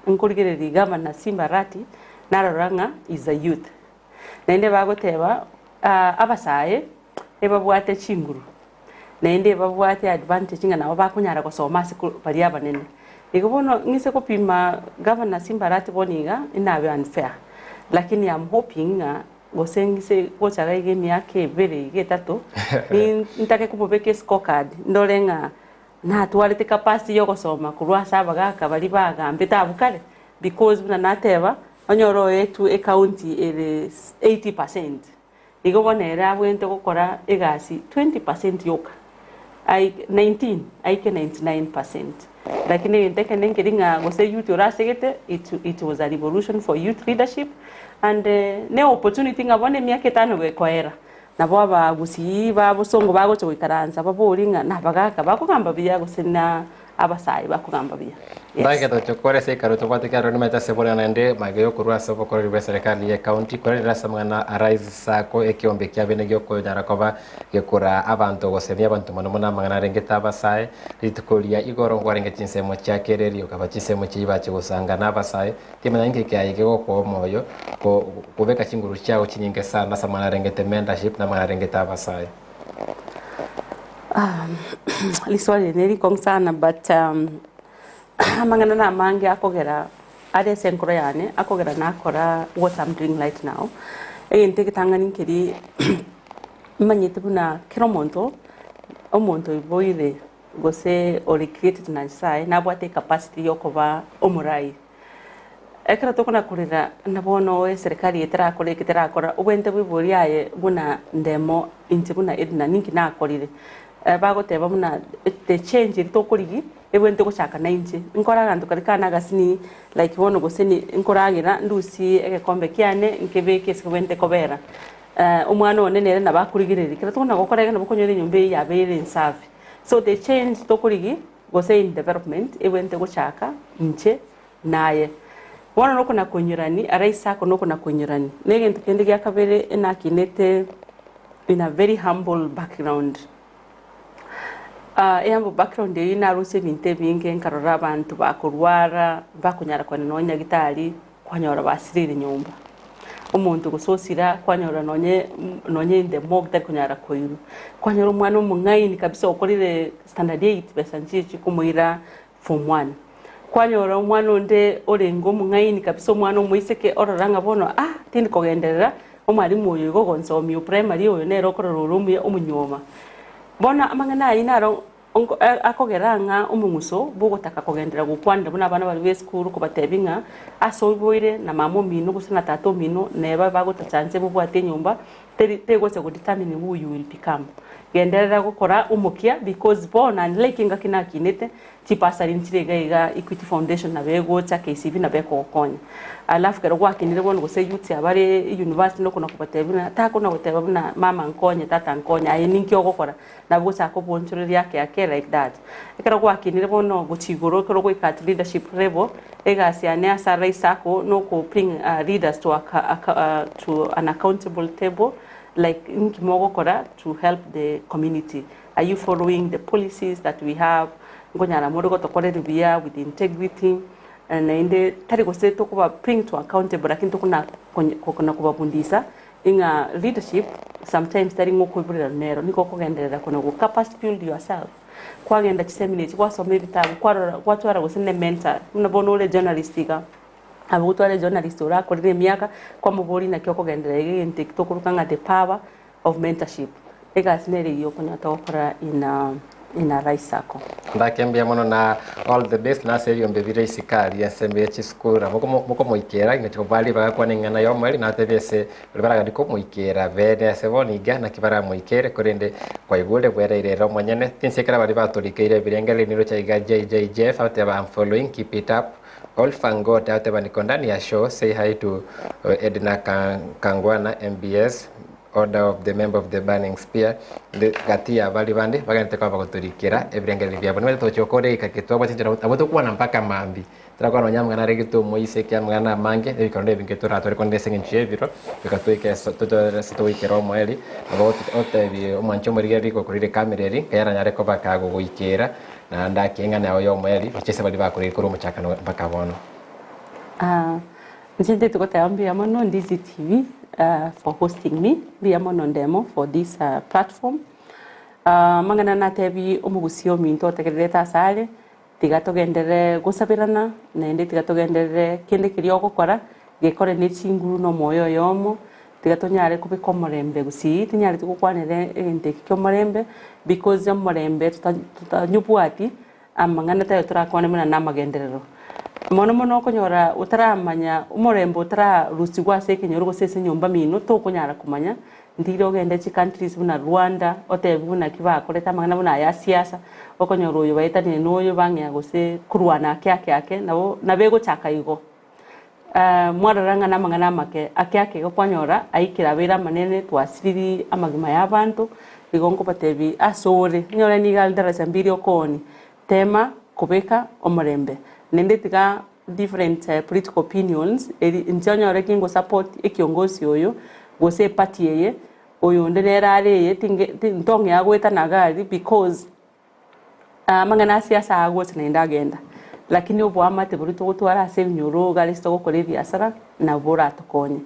Nkorigereria Governor Simba Arati narora ng'a is a youth. Naende bagoteba abasae ebabwate chinguru naende ebabwate advantage ng'a nabo bakonyara gosoma ase baria abanene. Igo bono ng'ise gopima Governor Simba Arati bono iga inabe unfair lakini am hoping ng'a gose ng'ise gocha iga iga emiaka ebere iga etato ntake komobeka escorecard ndore ng'a natwarete capacity ya ogosoma korwa ase abagaka baria bagambete abwo kare because buna nateba onyore oetwe ecounty ere 80%. Igo bono ere abwenerete gokora egasi 20% yoka, aike 19 aike 99%. Lakini egento ekene nkeri ng'a gose youth orasegete it it was a revolution for youth leadership and ne opportunity ng'a bono emiaka etano gekoera, nabo abagusii ba bosongo bagocha goikaransa babori ng'a nabagaka bakogamba buya gose na abasae bakogamba buya. Yes.
Ndagete gochia kore ase ekero tobwate ekiagera nimanyete ase boria naende magega yokorwa ase obokoreri bwe serikali ye county korende ase amang'ana a Rise Sacco ekeombe kia bene giokonyara koba gekora abanto gosemia abanto mono mono amang'ana arengete abasae rituko ria igoro nkwarenge chinsemo chia kereri okaba chinsemo chia ibache gosanga na abasae timanya inki kiaye kegokoa omoyo ko kobeka chinguru chiao chinyinge sana ase amang'ana arengete mentorship na amang'ana arengete abasae.
Riswali eri nerikong'u sana but amang'ana namange akogera are ase enkoro yane akogera nakora what am doing right now. Egento egetang'ani nkeri manyete buna kera omonto, omonto oiboire gose ore created na Nyasaye nabwate ecapacity ya okoba omorai. Ekero tokona korera buna bono eserikari eye terakora eke terakora, obwenerete bw'ibori aye buna ndemo inche buna Edna ninki nakorire. Bagoteba buna the change eria tokorigia ebwenerete gochaka na inche. Nkore aganto karia kane agasini like bono gose ni nkoragera ndusie egekombe kiane nkebeke ase kebwenerete kobera. Omwana one nere nabo akorigereria, ekero tokona gokora iga nabo okonyora enyomba eye yabeire ensafi. So the change tokorigia gose in development ebwenerete gochaka inche naye. Bono nokona koinyorani, ara Isako nokona koinyorani. Na egento kende gia kabere enakinete in a very humble background. Ah, ehumble background eyio narusia ebinto ebinge nkarora abanto bakorwara, bakonyara kogenda nonya nyagitari, kwanyora basirire nyomba. Omonto gose osira kwanyora nonye nonye in the morgue tari konyara koirwa. Kwanyora omwana omong'aini kabisa okorire standard eight besa nchichi komoira form one. Kwanyora omwana onde orenge omong'aini kabisa omwana omoiseke orora ng'a bono ah tindi kogenderera, omwalimu oyo igo ogonsomia o primary oyo nere okorora ore omuya omonyuoma. Bono amang'ana ayio naro onko akogera ng'a omong'uso bw'ogotaka kogenderera gokwanera buna abana baria b'esukuru kobatebia ng'a ase oiboire na mama omino gose na tata omino neba bagotacha nse bobwate enyomba teri tegocha go determine who you will become. Genderera gokora omokia because bono unlike engaki nakinete Chibasari nchire iga iga Equity Foundation nabo egocha, KCB nabo ekogokonya. Alafu ekero gwakinire bono gose youths abare university nokona kobatebia buna takona goteba buna mama nkonye tata nkonye aye ninki ogokora nabo ogochaka kobonchoreria ake ake like that. Ekero gwakinire bono gochia igoro ekero ogoika at leadership level egasi yane ase arise ako noko bring leaders to to an accountable table like ninki mogokora to help the community. Are you following the policies that we have? Nkonyara more gotokorera buya with integrity naende tari gose tokoba bring to accountable lakini tokona kona kobabundisa ing'a leadership sometimes tari ng'a okoiborera nero nigo okogenderera kona go capacity build yourself kwagenda chiseminar echi gwasoma ebitabu kwarora gwatwara gose ne mentor buna bono ore journalist iga nabo gotwara ejournalist orakorire emiaka kwamoboria naki okogenderera iga egento eki tokoroka ng'a the power of mentorship, egasi nere eyio okonyora togokora in a in a right circle.
Ndake mbuya mono na all the best na ase ebiombe bire isiko aria ensemo ye chisukuru nabo mokomoikera ingochi kobua ribaga kwane eng'ana ya omweri natebie ase baria baragani komoikera bene ase bono iga naki baramoikere korende kwaigure bwereire ere omonyene tinsekera baria batorikeire ebirengererio niroche iga JJJF agoteba am following keep it up Olfangote agoteba niko ndani ya show say hi to Edna Kangwana MBS order of the member of the burning spear gati ya baria bande bagenderete koba bagotorikera ebirengererio biabo. Nimanyete togochia gokora egeka eke twabwate enchera nabo tokwana mpaka mambia. Torakwana nonya amang'ana aregete omoiseke, amang'ana amange, ebikoro na ebinge toratore korende ase eng'encho y'ebiro, goika toike ase totore ase togoikera omoerio, nabo otebi omwanchi omorigereria gokorire ekamera eri, nkai aranyare koba kagogoikera, naende ake eng'ana yao y'omoerio, gochia ase baria bakoreire korwa omochakano mpaka bono.
Inche ntete goteba mbuya mono Ndizi TV for hosting me, mbuya mono Ndemo for this platform. Amang'ana natebi omogusii ominto otegererete ase are, Tiga togenderere gosaberana, naende tiga togenderere kende keria ogokora, gekore ne chinguru na omoyo oyomo, tiga tonyare kobeka omorembe gusii, tinyareti gokwanera egento eke kia omorembe, because omorembe tota totanyobwati, amang'ana tayo torakwane buna na amagenderero. Mono mono okonyora otaramanya omorembe otararusigwa ase ekenyoro gose ase enyomba mino, tokonyara komanya Ndire ogende chicountries buna Rwanda, otebiwe naki bakorete amang'ana buna aya siasa, okonyora oyo baetanire na oyo bang'ea gose korwana ake ake ake, nabo nabo egochaka igo. Mwarora ng'a namang'ana amake, ake ake igo kwanyora aikire abeire amanene twasiriri amagima ya abanto, igo nkobatebi ase ore, onyore nigo are daraja mbiri okooni, tema kobeka omorembe, naende tiga different political opinions, eri inche onyore ki ngosupport ekiongosi oyo, gose eparty eye, oyonde nere are eye tinge ti ntong'ea goetana iga aria because amang'ana a siasa agocha naende agenda. Lakini oboamate boria togotwara ase ebinyoro iga ase togokora ebiasara, nabo boratokonye.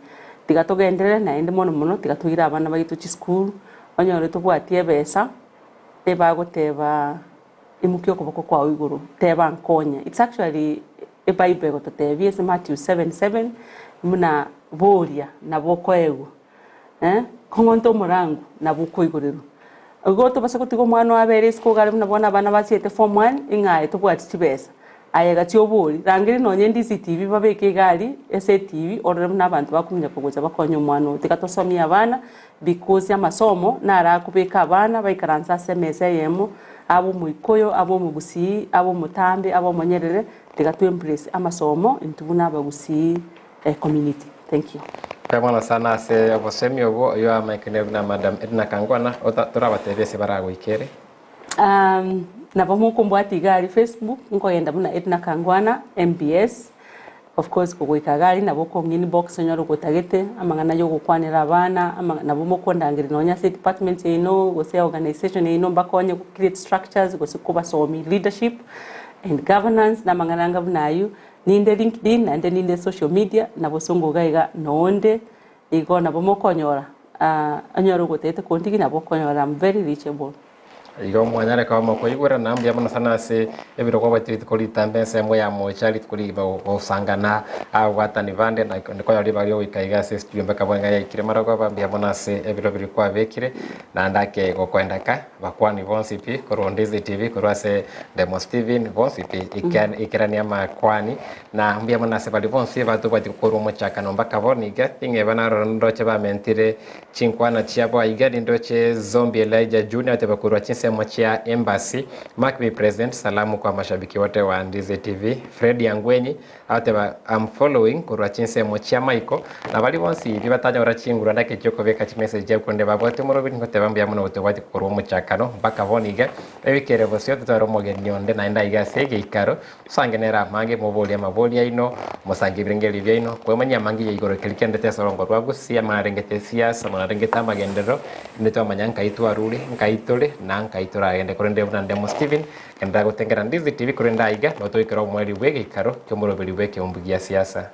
Tiga togenderere naende mono mono tiga toire abana baito chisukuru, onyore tobwati ebesa, ebagoteba. Imokia okoboko kwao igoro, teba nkonye. It's actually ebible egototebia ase Matthew 7:7 buna boria nabo okoegwa eh, kong'onta omorango nabo okoigorerwa. Igo tobasa gotiga omwana oo abere isiko iga are buna bono abana bachiete form one ng'a aye tobwati chibesa, aye gachia obori, rangeria nonye DCTV babeke iga aria ase etv orore buna abanto bakominyoka gocha bakonye omwana oo. Tiga tosomie abana Because amasomo naro akobeka abana baikaranse ase emesa eyemo, abe omoikoyo, abe omogusii, abe omotambe, abe omonyerere, tiga to embrace amasomo intwe buna abagusii community. Thank you.
Mbuya mono sana ase obosemi obwo, oyio amaikani buna Madam Edna Kangwana, torabatebie ase baragoikere.
Nabo mokombwatia iga aria Facebook, nkogenda buna Edna Kangwana MBS, of course kogoika iga aria nabo okong'a inbox onyore ogotagete, amang'ana ya ogokwanera abana, ama nabo mokondangeria nonye ase edepartment yaino gose organisation yaino mbakonye go create structures gose kobasomia leadership and governance na amang'ana anga buna aywo, ninde LinkedIn naende ninde social media, nabo osongo iga iga nonde, igo nabo mokonyora onyore ogotagete kondigia nabo okonyora am very reachable.
Igo mwanyare koba mokoigwerana mbuya mono sana ase ebirogo gwaetire rituko ritambe ensemo ya mocha rituko rigima gosangana ababwatani bande na konyora ribaga riogoika iga ase estudio mpaka bono iga yaikire marogoba mbuya mono ase ebiro biria kwabekire naende ake gokoenda ka bakwani bonsi pi korwa Ndizi TV korwa ase Ndemo Steven bonsi pi ikerania amakwani na mbuya mono ase baria bonsi batobwati korwa omochakano mpaka bono iga ting'eba naroro ndoche bamentire Chinkwana chiabo aiga nindoche Zombie Elijah Junior oteba korwa chinsemo chia Embassy, Mark be present, salamu kwa mashabiki wote wa Ndizi TV, Fred Angwenyi agoteba am following korwa chinsemo chia Maiko, na baria bonsi pi batanyora chinguru ande ake chiokobeka chimessage chiabo korende babwate omoroberi ngoteba mbuya mono gotobwati korwa omochakano mpaka bono iga, ebikere bosio totware omogeni onde naende aiga ase egeikaro Mosange nere amange, moborie amaborio aino, mosange ebirengererio biaino, kwemanyia amange ya igoro keria kiandete ase orongo rwa gusii, amarengete esiasa, amarengete amagenderero, rinde twamanya nkai twarure, nkai tore, na nkai toragende. Korende buna Ndemo Stephen, genderera gotengera Ndizi TV korende aiga, notoikere omoerio bw'egeikaro ki'omoroberi bw'ekeumbu gia siasa.